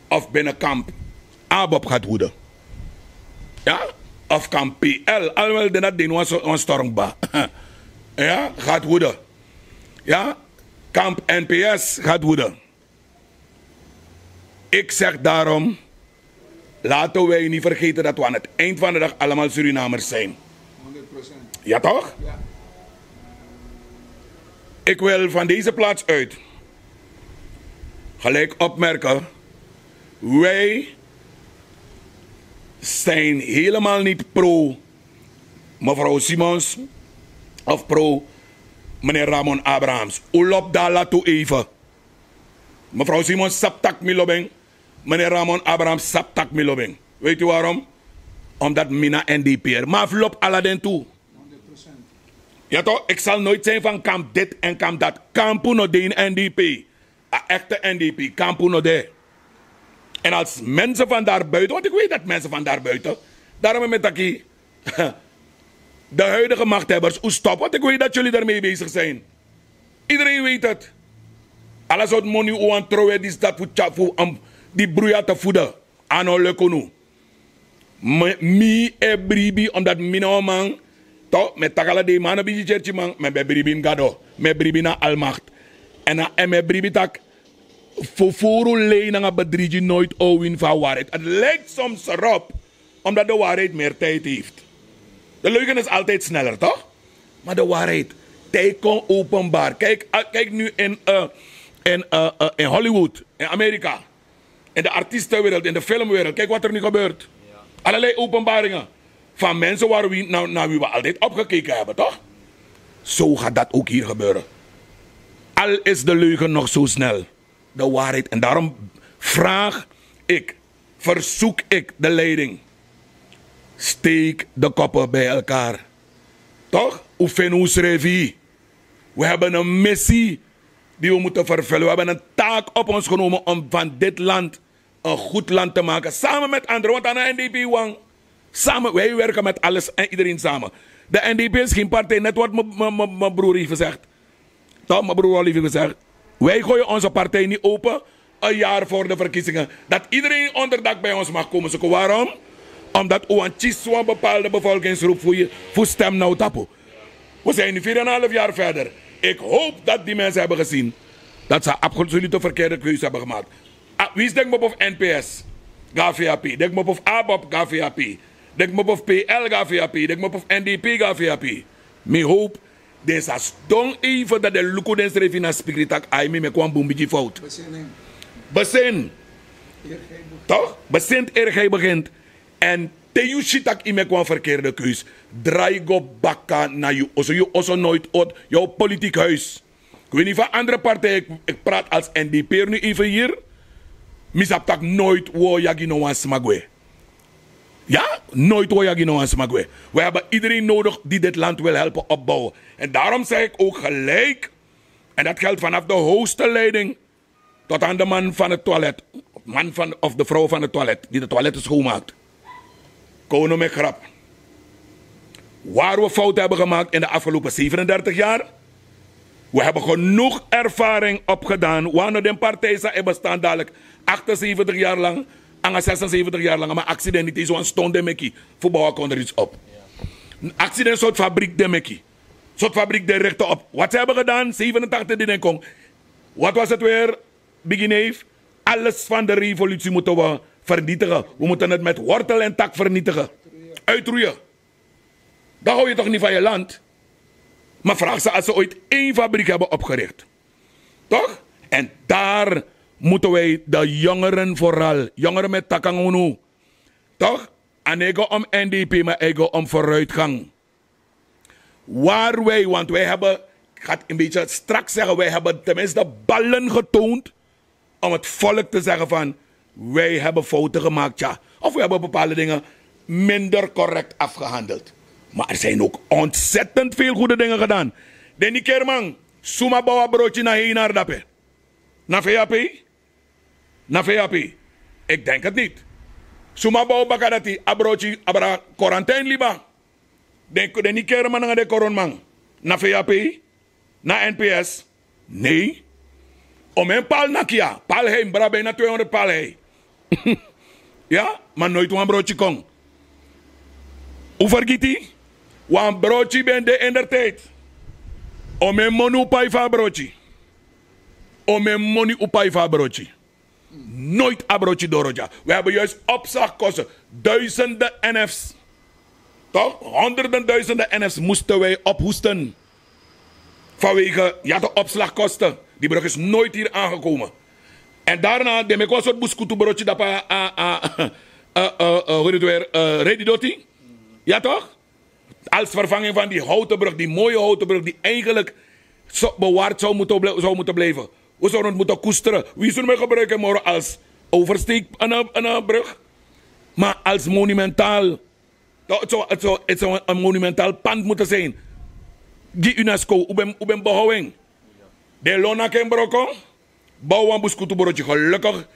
of binnen kamp ABOP gaat woeden, ja, of kamp P L, alhoewel den dati de ini wan so- wan storm kba, ja, gaat woeden, ja, kamp N P S gaat woeden. Ik zeg daarom, laten wij niet vergeten dat we aan het eind van de dag allemaal Surinamers zijn. Ja toch? Ik wil van deze plaats uit gelijk opmerken, wij zijn helemaal niet pro mevrouw Simons of pro meneer Ramon Abrahams. Un lobi dala tu even. Mevrouw Simons sabi tak' mi lobi en. Meneer Ramon Abrahams sabi tak' mi lobi en. Weet u waarom? Omdat mi na N D P'er. Ma a fu lobi ala den tu. Ja toch, ik zal nooit zijn van kamp dit en kamp dat. Kampu no de ini N D P. A echte N D P, kampu no de. En als mensen van daarbuiten, want ik weet dat mensen van daarbuiten, daarom mi e taki, de huidige machthebbers, un stop, want ik weet dat jullie ermee bezig zijn. Iedereen weet het. Ala sortu moni un wani trowe disi dati fu tya fu, um, di bruya te voeden. A no leki unu. Mi e bribi omdat mi na wan man, to, mi e taki ala dei, ma a no bigi tyertyman, ma mi ben bribi ini Gado, mi e bribi ini a almacht. Èn a, èn mi e bribi tak' Fufuru lei nanga bedrigi noit owin fu a waarheid. Het lijkt soms erop, omdat de waarheid meer tijd heeft. De leugen is altijd sneller, toch? Maar de waarheid, tijd kon openbaar. Kijk, ah, kijk nu in, eh, in, eh, eh, in Hollywood, in Amerika. In de artiestenwereld, in de filmwereld. Kijk wat er nu gebeurt. Allerlei openbaringen van mensen waar we, naar, naar wie we altijd opgekeken hebben, toch? Zo gaat dat ook hier gebeuren. Al is de leugen nog zo snel. De waarheid. En daarom vraag ik, verzoek ik de leiding. Steek de koppen bij elkaar. Toch? Ufenu srefi. We hebben een missie die we moeten vervullen. We hebben een taak op ons genomen om van dit land een goed land te maken. Samen met anderen. Want aan de N D P wang. Samen, wij werken met alles en iedereen samen. De N D P is geen partij, net wat mijn- mijn- mijn- mijn broer heeft gezegd. Toch, mijn broer Olivier gezegd. Wij gooien onze partij niet open een jaar voor de verkiezingen. Dat iedereen onderdak bij ons mag komen zoeken. Waarom? Omdat u een kiest voor een bepaalde bevolkingsgroep voor je voor stem nou tapu. We zijn nu vier en een half jaar verder. Ik hoop dat die mensen hebben gezien dat ze absoluut een verkeerde keuze hebben gemaakt. Ah, wie is denk me of N P S? Ga V A P. Denk me of ABOP? Ga V A P. Denk me of P L? Ga V A P. Denk me of N D P? Ga V A P. Mi hoop den sa sidon even dat den luku den srefi na spiritak ai mi meki wan bun bigi fout. Besin. Toch? Besin eer gij begint. En te yu si tak' yu meki wan verkeerde keus, drai go baka na yu oso, yu oso noit ot, yu politiek huis. Ik weet niet van andere partijen, ik, ik praat als N D P'er nu even hier. Mi sabi tak' nooit wo yagi no wan sma gwe. Ja, nooit wo yagi no wan sma gwe. We hebben iedereen nodig die dit land wil helpen opbouwen. En daarom zeg ik ook gelijk, en dat geldt vanaf de hoogste leiding tot aan de man van het toilet, man van, of de vrouw van het toilet die de toiletten schoonmaakt. Kono met grap. Waar we fouten hebben gemaakt in de afgelopen zevenendertig jaar. We hebben genoeg ervaring opgedaan. Waar no den partij sa e bestaan dadelijk achtenzeventig jaar lang, anga zesenzeventig jaar lang, maar accident niet eens wan stond de meki voor bouwen kon er iets op. Accident soort fabriek de meki. Soort fabriek de rechten op. Wat ze hebben gedaan, zevenentachtig die den kon. Wat was het weer? Bigi neef, alles van de revolutie moeten we vernietigen. We moeten het met wortel en tak vernietigen. Uitroeien. Dan hou je toch niet van je land. Maar vraag ze als ze ooit één fabriek hebben opgericht. Toch? En daar moeten wij de jongeren vooral, jongeren met takangunu, toch? A no e go om N D P, maar a e go om vooruitgang. Waar wij, want wij hebben, ik ga het een beetje strak zeggen, wij hebben tenminste ballen getoond om het volk te zeggen van: wij hebben fouten gemaakt, ja. Of we hebben bepaalde dingen minder correct afgehandeld. Maar er zijn ook ontzettend veel goede dingen gedaan. Deni Kerman, suma bawa brochi na heen naar dape. Na V A P? Na V A P? Ik denk het niet. Suma bouw baka dati, a brochi abra quarantine liba. Den, den Kerman nanga den Koronman. Na V A P? Na N P S? Nee. Omen pal nakia, pal hei, mi bra bijna tweehonderd pal hei. Ja, maar nooit wan brochi kon. U vergiti? Wan brochi ben de in der tijd. Omen moni u pai fu a brochi. Omen moni u pai fu a brochi. Nooit a brochi doro dya. We hebben juist opslagkosten. Duizenden N F's. Toch? Honderden duizenden N F's moesten wij ophoesten. Vanwege, ja, de opslagkosten. Die brug is nooit hier aangekomen. En daarna, de meki wan sort buskutu brochi dapa, a, a, a, a, hoe heet het weer, eh, Redidoti. Ja, toch? Als vervanging van die houten brug, die mooie houten brug, die eigenlijk zo bewaard zou moeten, blij- zou moeten blijven. We zouden het moeten koesteren. Wie zullen we gebruiken morgen als oversteek een, een, een brug? Maar als monumentaal. Dat het zou, het zou, het zou een monumentaal pand moeten zijn. Die UNESCO, u ben, u ben behouding. De lona ken broko. Bouw wan buskutu brochi. Gelukkig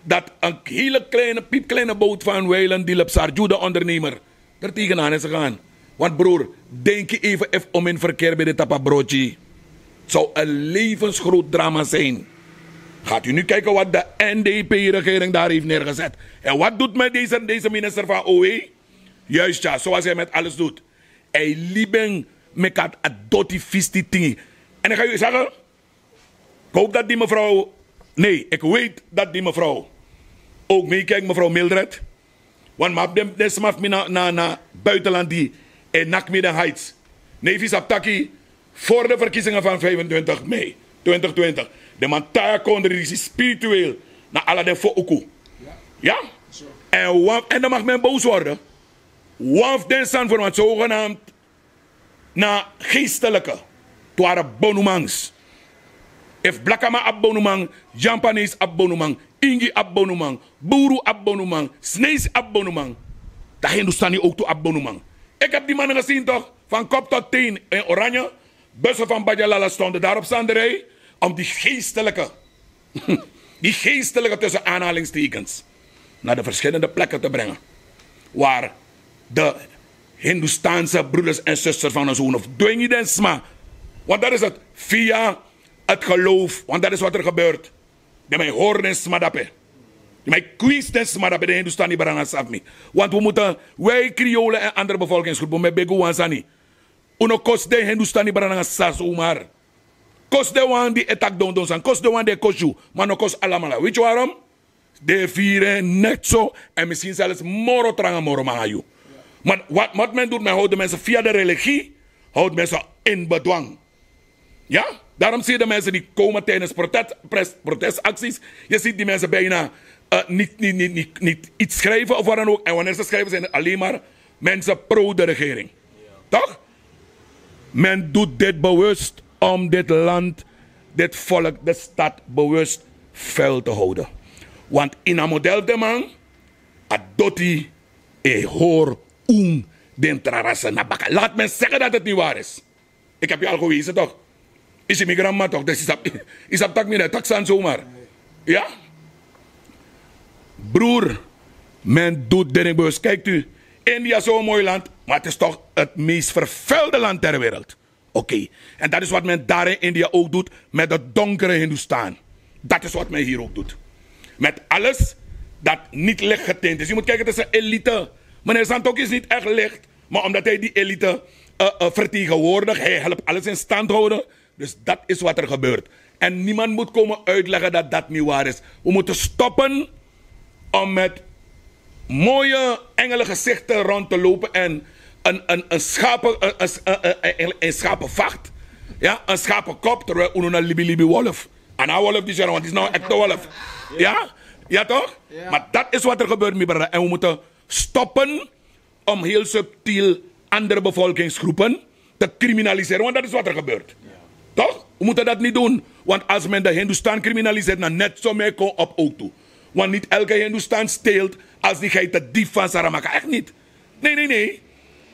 dat een hele kleine, piepkleine boot van Wijlen, die Lepsar Jude ondernemer, er tegenaan is gegaan. Want broer, denk je even of om in verkeer bij de tapa brochi. Het zou een levensgroot drama zijn. Gaat u nu kijken wat de N D P-regering daar heeft neergezet. En wat doet met deze, deze minister van O W? Juist ja, zoals hij met alles doet. Hij liep in mekat a doti fisti tingi. En ik ga u zeggen, ik hoop dat die mevrouw Nee, ik weet dat die mevrouw ook meekijkt, mevrouw Mildred. Want mi abi den sma fu mi na buitenland di e naki mi den heights. Nee, fu sabi taki voor de verkiezingen van vijfentwintig mei twintig twintig, den man taya kondri disi spiritueel na ala den fo uku. Ya. En dan mag men boos worden. Wan fu den sani fu den man zogenaamd na geestelike, tu wara bonumans. Efu blakaman abi bonuman, japanese abi bonuman, ingi abi bonuman, buru abi bonuman, sneisi abi bonuman, dan hindustani ook tu abi bonuman. Ik heb die mannen gezien toch, van kop tot teen in oranje. Bussen van Badjalala stonden daar op zanderij om die geestelijke, die geestelijke tussen aanhalingstekens, naar de verschillende plekken te brengen waar de Hindoestaanse broeders en zusters van ons wonen. Of dwingi den sma. Want dat is het. Via het geloof. Want dat is wat er gebeurt. Die mij horen den sma dape. Die mij kwies den sma dape, de Hindoestani barana sabi mi. Want we moeten, wij Kriolen en andere bevolkingsgroepen, met begu wan sani. Uno kos de Hindoestani barana sa zomaar. Kos de wan di e taki dondon sani, kos de wan di e kos yu, maar no kos alamala. Weet je waarom? Den e firi en net so, en misschien zelfs moro tranga moro nanga yu. Maar wat, wat men doet, men houdt de mensen via de religie, houdt men ze in bedwang. Ja? Daarom zie je de mensen die komen tijdens protest, pres- protestacties. Je ziet die mensen bijna eh, niet, niet, niet, niet, niet iets schrijven of wat dan ook. En wanneer ze schrijven, zijn het alleen maar mensen pro de regering. Toch? Men doet dit bewust om dit land, dit volk, de stad bewust vuil te houden. Want in a model de man, a doti, e hor, un, den trarasa na baka. Laat men zeggen dat het niet waar is. Ik heb je al gewezen toch? Is je migrantma toch? Dus is dat, is dat tak mi tak san zomaar. Ja? Broer, men doet dingen bewust. Kijkt u, India is zo'n mooi land, maar het is toch het meest vervuilde land ter wereld. Oké, en dat is wat men daar in India ook doet met de donkere Hindoestaan. Dat is wat men hier ook doet. Met alles dat niet licht getint is. Je moet kijken, het is een elite. Meneer Santokhi is niet echt licht, maar omdat hij die elite eh, eh, vertegenwoordigt, hij helpt alles in stand houden. Dus dat is wat er gebeurt. En niemand moet komen uitleggen dat dat niet waar is. We moeten stoppen om met mooie engelengezichten rond te lopen en een, een, een, schapen, een, een, een, een, een schapenvacht, ja, een schapenkop, terwijl uno na libi libi wolf. En een wolf die zeggen, want die is nou een echte wolf. Ja? Ja toch? Maar dat is wat er gebeurt, mi brada. En we moeten stoppen om heel subtiel andere bevolkingsgroepen te criminaliseren. Want dat is wat er gebeurt. Toch? We moeten dat niet doen. Want als men de Hindoestan criminaliseert, dan net zo mij kon op ook toe. Want niet elke Hindoestan steelt als die geitendief van Saramaka. Echt niet. Nee, nee, nee.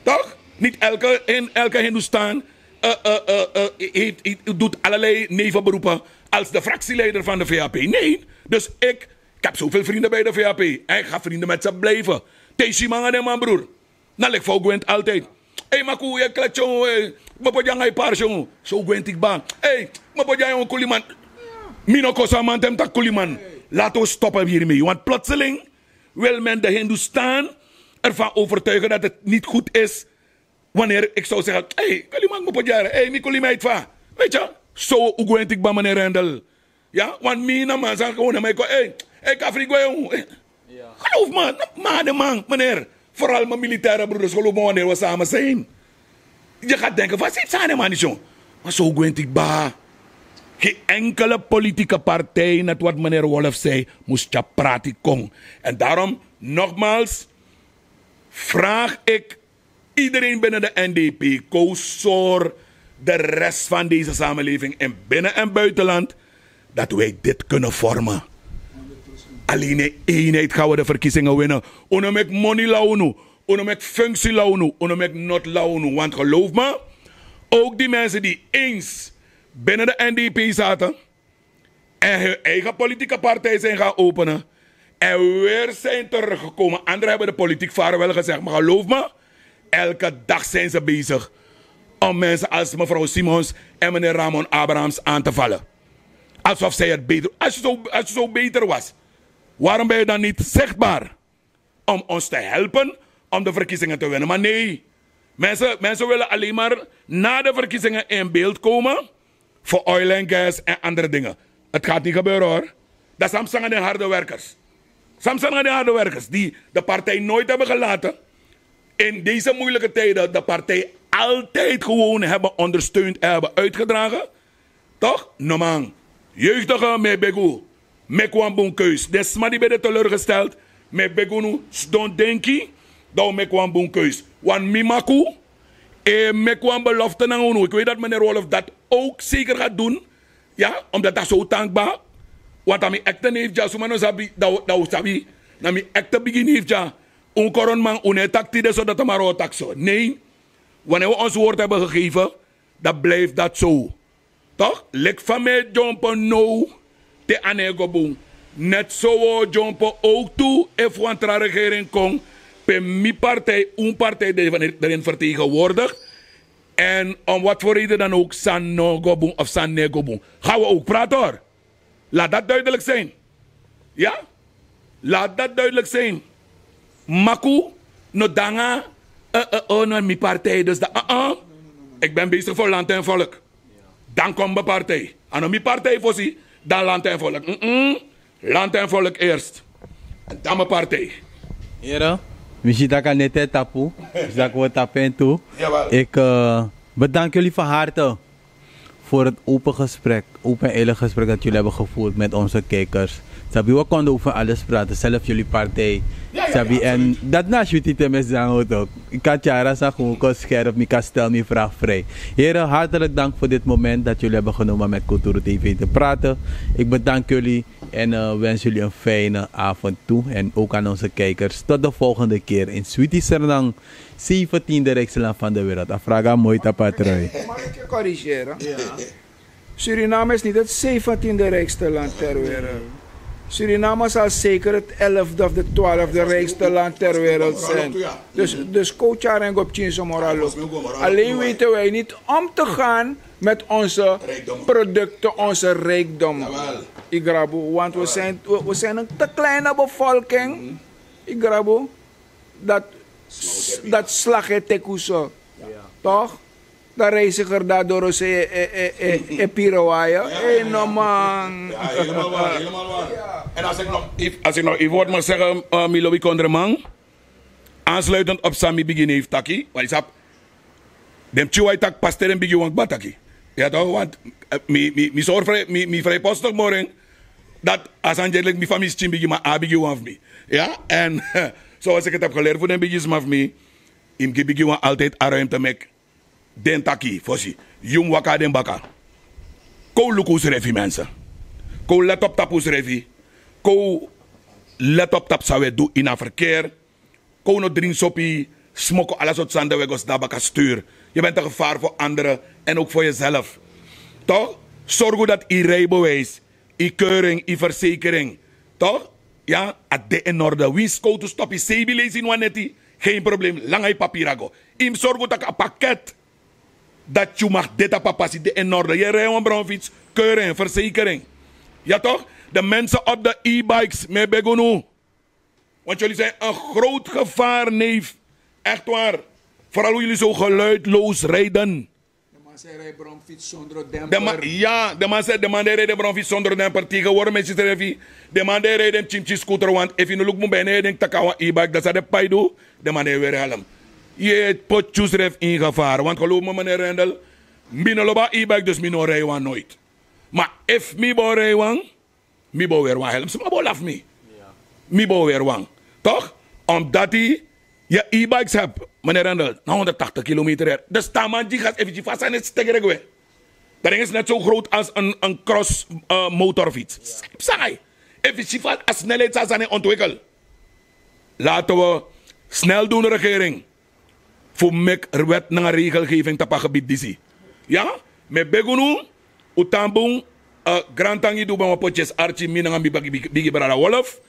Toch? Niet elke, in, elke Hindoestan eh, eh, eh, eh, heeft, heeft, doet allerlei nevenberoepen als de fractieleider van de V H P. Nee. Dus ik, ik heb zoveel vrienden bij de V H P. En ik ga vrienden met ze blijven. Teisi manga den man broer. Na leki fa un gwenti altijd. Ei maku, yu e kleti, yu e, mi poti anga yu parsi. So un gwenti kba. Ei, mi poti anga yu kuliman. Mi no kosi a man te mi taki kuliman. Laten we stoppen hiermee. Want plotseling wil men de Hindoestan ervan overtuigen dat het niet goed is wanneer ik zou zeggen: hey, kuliman, mi poti anga yu. Hey, mi kuliman, fa. Weet je, so un gwenti kba, meneer Rendel. Ja, want mi na man san kon na mi kon, hey, hey, Kafri, gwe, jong. Geloof me, na man de man, meneer. Vooral mijn militaire broeders, geloof me, wanneer we samen zijn. Je gaat denken van, zit zijn man niet, jong. Maar zo gwent ik ba. Geen enkele politieke partij, net wat meneer Wolf zei, moest je praten kon. En daarom, nogmaals, vraag ik iedereen binnen de N D P, COSOR, de rest van deze samenleving in binnen- en buitenland, dat wij dit kunnen vormen. Alleen in eenheid gaan we de verkiezingen winnen. Unu meki moni launu, unu meki functie launu, unu meki not launu. Want geloof me, ook die mensen die eens binnen de N D P zaten, en hun eigen politieke partij zijn gaan openen en weer zijn teruggekomen. Anderen hebben de politiek vaarwel gezegd, maar geloof me, elke dag zijn ze bezig om mensen als mevrouw Simons en meneer Ramon Abrahams aan te vallen. Alsof zij het beter, als je zo, als je zo beter was, waarom ben je dan niet zichtbaar om ons te helpen om de verkiezingen te winnen? Maar nee, mensen, mensen willen alleen maar na de verkiezingen in beeld komen voor oil en gas en andere dingen. Het gaat niet gebeuren, hoor. Dan samsanga den harde werkers, samsanga den harde werkers die de partij nooit hebben gelaten in deze moeilijke tijden, de partij altijd gewoon hebben ondersteund en hebben uitgedragen. Toch? No man. Jeugdige, mi e begi unu, meki wan bun keus. Den sma di ben de teleurgesteld, mi e begi unu, sidon denki, dan un meki wan bun keus. Wan mi maku e meki wan belofte nanga unu. Ik weet dat meneer Wolf dat ook zeker gaat doen. Ya, omdat a so tan kba. Want a mi ekte neef dya, suma no sabi, dan un sabi. Na mi ekte bigi neef dya. Un koronman, un no e taki tide so, dati moro taki so. Nee. Wanneer we ons woord hebben gegeven, dan blijft dat zo. Toch? Leki fa mi e dyompo now, te a no e go bun. Net so wi o dyompo ook tu, efu wan tra regering kon, pe mi partij, un partij de, de, erin vertegenwoordigd. En om wat voor reden dan ook, san no go bun of san no e go bun, gaan we ook praten, hoor. Laat dat duidelijk zijn. Ja? Laat dat duidelijk zijn. Maku, no danga, eh, eh, oh, no, mi partij, dus dat, eh, eh. Ik ben bezig voor land en volk. Dan komt mijn partij. A no mi partij fosi, dan land en volk. Mm-mm. Land en volk eerst. En dan mijn partij. Heren, mi si taki a neti e tapu. Mi si taki wi o tapu en tu. Jawel. Ik, eh, bedank jullie van harte voor het open gesprek, open en eerlijk gesprek dat jullie hebben gevoerd met onze kijkers. Sabi, we konden over alles praten, zelf jullie partij. Ja, ja, ja, sabi, en absoluut. Dat na switi te mes zango toch. Ik kan tyara sa gewoon kon scherp, mi kan stel mi vraag vrij. Heren, hartelijk dank voor dit moment dat jullie hebben genomen met Kulturu T V te praten. Ik bedank jullie en, eh, wens jullie een fijne avond toe. En ook aan onze kijkers, tot de volgende keer in Switi Sernang, zeventiende rijkste land van de wereld. A vraag a moi tapu a trui. Mag ik je corrigeren? Ja. Suriname is niet het zeventiende rijkste land ter wereld. Suriname zal zeker het elfde of de twaalfde rijkste land ter wereld zijn. Dus, dus Kotyaren en Gopchin Somoralo. Alleen weten wij niet om te gaan met onze producten, onze rijkdom. Igrabu, want we zijn, we, we zijn een te kleine bevolking. Igrabu, dat, dat slag het tekuso. Toch? Dan reiziger daar door e, e, e, e, e pire waya. Ja, ja, ja. Hey, no man. Ja, helemaal waar, helemaal waar. En als ik nog, als ik nog even woord mag zeggen, eh, mi lobi kondreman. Aansluitend op san mi bigin fu taki, want yu sabi, den pikin wan e taki pas te den bigin wan kba taki. Ya toch, want, eh, mi, mi, mi sori vrij, mi, mi vrijpostig moro en. Dat a sani dye leki mi famisi pikin bigin, ma a bigin wan fu mi. Ya, en zoals ik het heb geleerd fu den bigisma fu mi, yu mus gi bigin wan altijd a ruimte meki den taki fosi. Yu mus waka na den baka. Kon un luku unsrefi, mensen. Kon un let op tapu unsrefi. Kon un let op tapu san un e du ini a verkeer. Kon un no dringi sopi, smoko, ala sortu sani, dan un e go sidon na baka stuur. Je bent een gevaar voor anderen en ook voor jezelf. Toch? Sorgu dat yu rijbewijs, yu keuring, yu verzekering, toch? Ya, a de in orde. Winsi skowtu stop yu, sebi leisi ini wan neti, geen probleem, langa yu papiri go. Yu mus sorgu tak' a pakket dat yu mag de tapu a pasi de in orde. Yu e rij wan bromfiets, keuring, verzekering. Ya toch? De mensen op de e-bikes, mi e begi unu. Want jullie zijn een groot gevaar, neef. Echt waar. Vooral hoe jullie zo geluidloos rijden. De man zei rij bromfiets zonder demper. De man, ya, de man zei, de man die rijdt bromfiets zonder demper. Tegenwoordig, mensen, de man die rijdt een tjimtji scooter, want efu yu no luku bun, bijna yu e denki tak' a wan e-bike, dat is wat de pai du. De man die weri helm. Yu e poti yusrefi in gevaar. Want geloof me, meneer Rendel, mi no lobi a e-bike, dus mi no o rij wan nooit. Maar efu mi bo rij wan, mi bo weri wan helm. Sma bo lafu mi. Mi bo weri wan. Toch? Omdat yu e-bikes hebt, meneer Rendel, na honderdtachtig kilometer. Dus te a man gi gas, efu gi fasi, a neti stekere gwe. Dat ding is net zo groot als een, een cross, eh, motorfiets. Psai. Efu gi fasi, a snelheid san a sani e ontwikkel. Laten we snel doen, regering. Fu meki wet nanga regelgeving tapu a gebied disi. Ya, mi e begi unu, un tan bun, eh, grantangi di un ben wani poti yesi arki mi nanga mi bigi, bigi, bigi brada Wolf.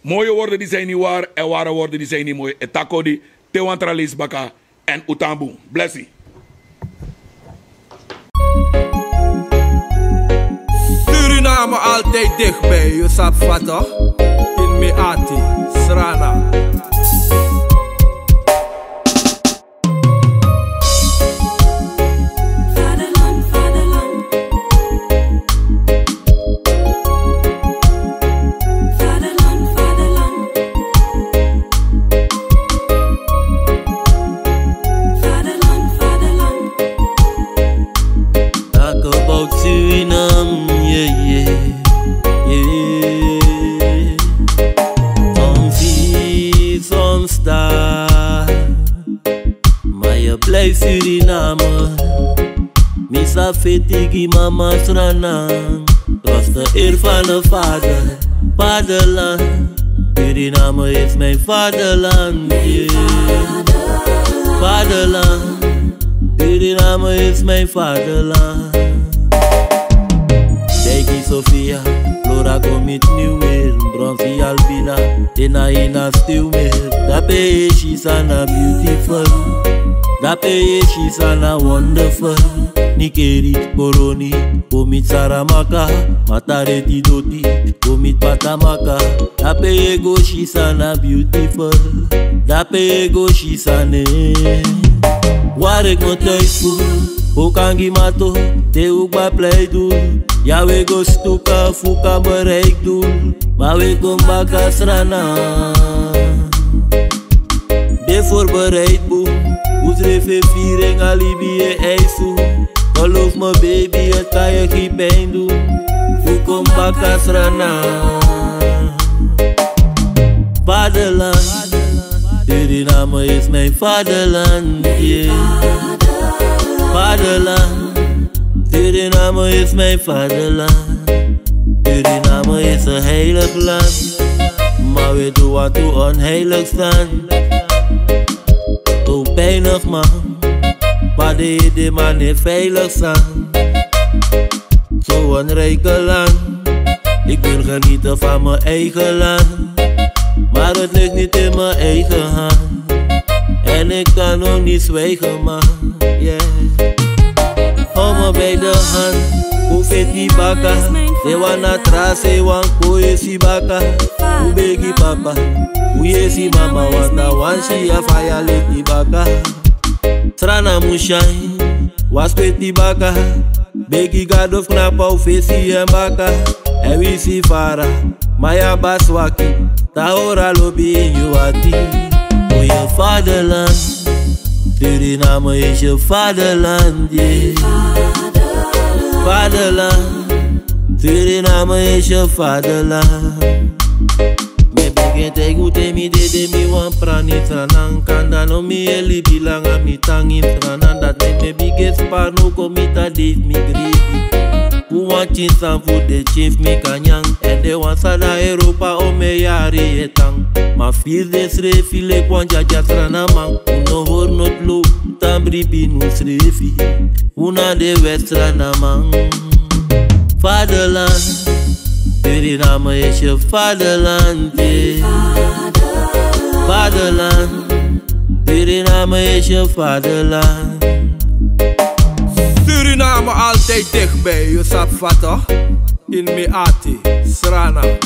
Mooie woorden die zijn niet waar en ware woorden die zijn niet mooi. E taki odi, te wan tra leisi baka, en un tan bun. Blesi. Suriname altijd dichtbij, yu sabi fa toch? In mi ati, Srana. Vaderland, vaderland. Peti gi mama Sranan, was de eer van de vader, vaderland. Suriname is mijn vaderland, yeah. Vaderland, Suriname is mijn vaderland. Dei gi Sofia, Flora kon miti mi weer, Bronsi Albina, Ena Ena Stilmer. Dape yu e si san na beautiful, dape yu e si san na wonderful. Nikeri, Koroni, kon miti Saramaka, Matareti Doti, kon miti Patamaka. Dape yu e go si san na beautiful, dape yu e go si san ne. Waar ik me thuis voel, ook aan Gimato, te ook bij Pleidoel. Ja, we go stuka, fuka bereik doel. Maar we kom baka Sranan. De voorbereid boom, hoe schreef je viering, alibi je eisen. Geloof me baby, het kan je geen pijn doen. Hoe kom baka Sranan. Vaderland, Suriname is mijn vaderland, yeah. Vaderland, Suriname is mijn vaderland. Suriname is een heilig land, maar we doen wat we onheilig staan. Zo pijnig man, maar de, de man is veilig staan. Zo'n rijke land, ik wil genieten van mijn eigen land. Maar het ligt niet in mijn eigen hand. En ik kan ook niet zwijgen, man. Yeah. Hou me bij de hand, go feti baka. De wan na tra sei wan kon yesi baka. Un begi papa, un yesi mama, want na wan si a faya leti baka. Sranan mu shine, wasi feti baka. Begi Gado fu knapu a un fesi en baka. Èn wisi fara, ma yu abi a swaki. Tahora lobi ini yu ati. Voor je vaderland. Suriname is je vaderland, yeah. Vaderland. Suriname is je vaderland. Mi e bigin taigi un te mi dede mi wani prani Sranan. Kande no mi e libi langa, mi tan ini Sranan. Dati meki mi e bigin spar, no kon miti a dei fu mi gribi. Fu wan pikin san fu den pikin fu mi kan nyan. Èn den wan san de na Europa, omeni yari e tan. Ma firi densrefi leki wan dyadyara Srananman. Un no hori noti lo, un tan bribi na unsrefi. Un na den wèt Srananman. Vaderland, Suriname is je vaderland, yeah. Vaderland, Suriname is je vaderland. Suriname altijd dichtbij, yu sabi fa toch? In mi ati, Sranan.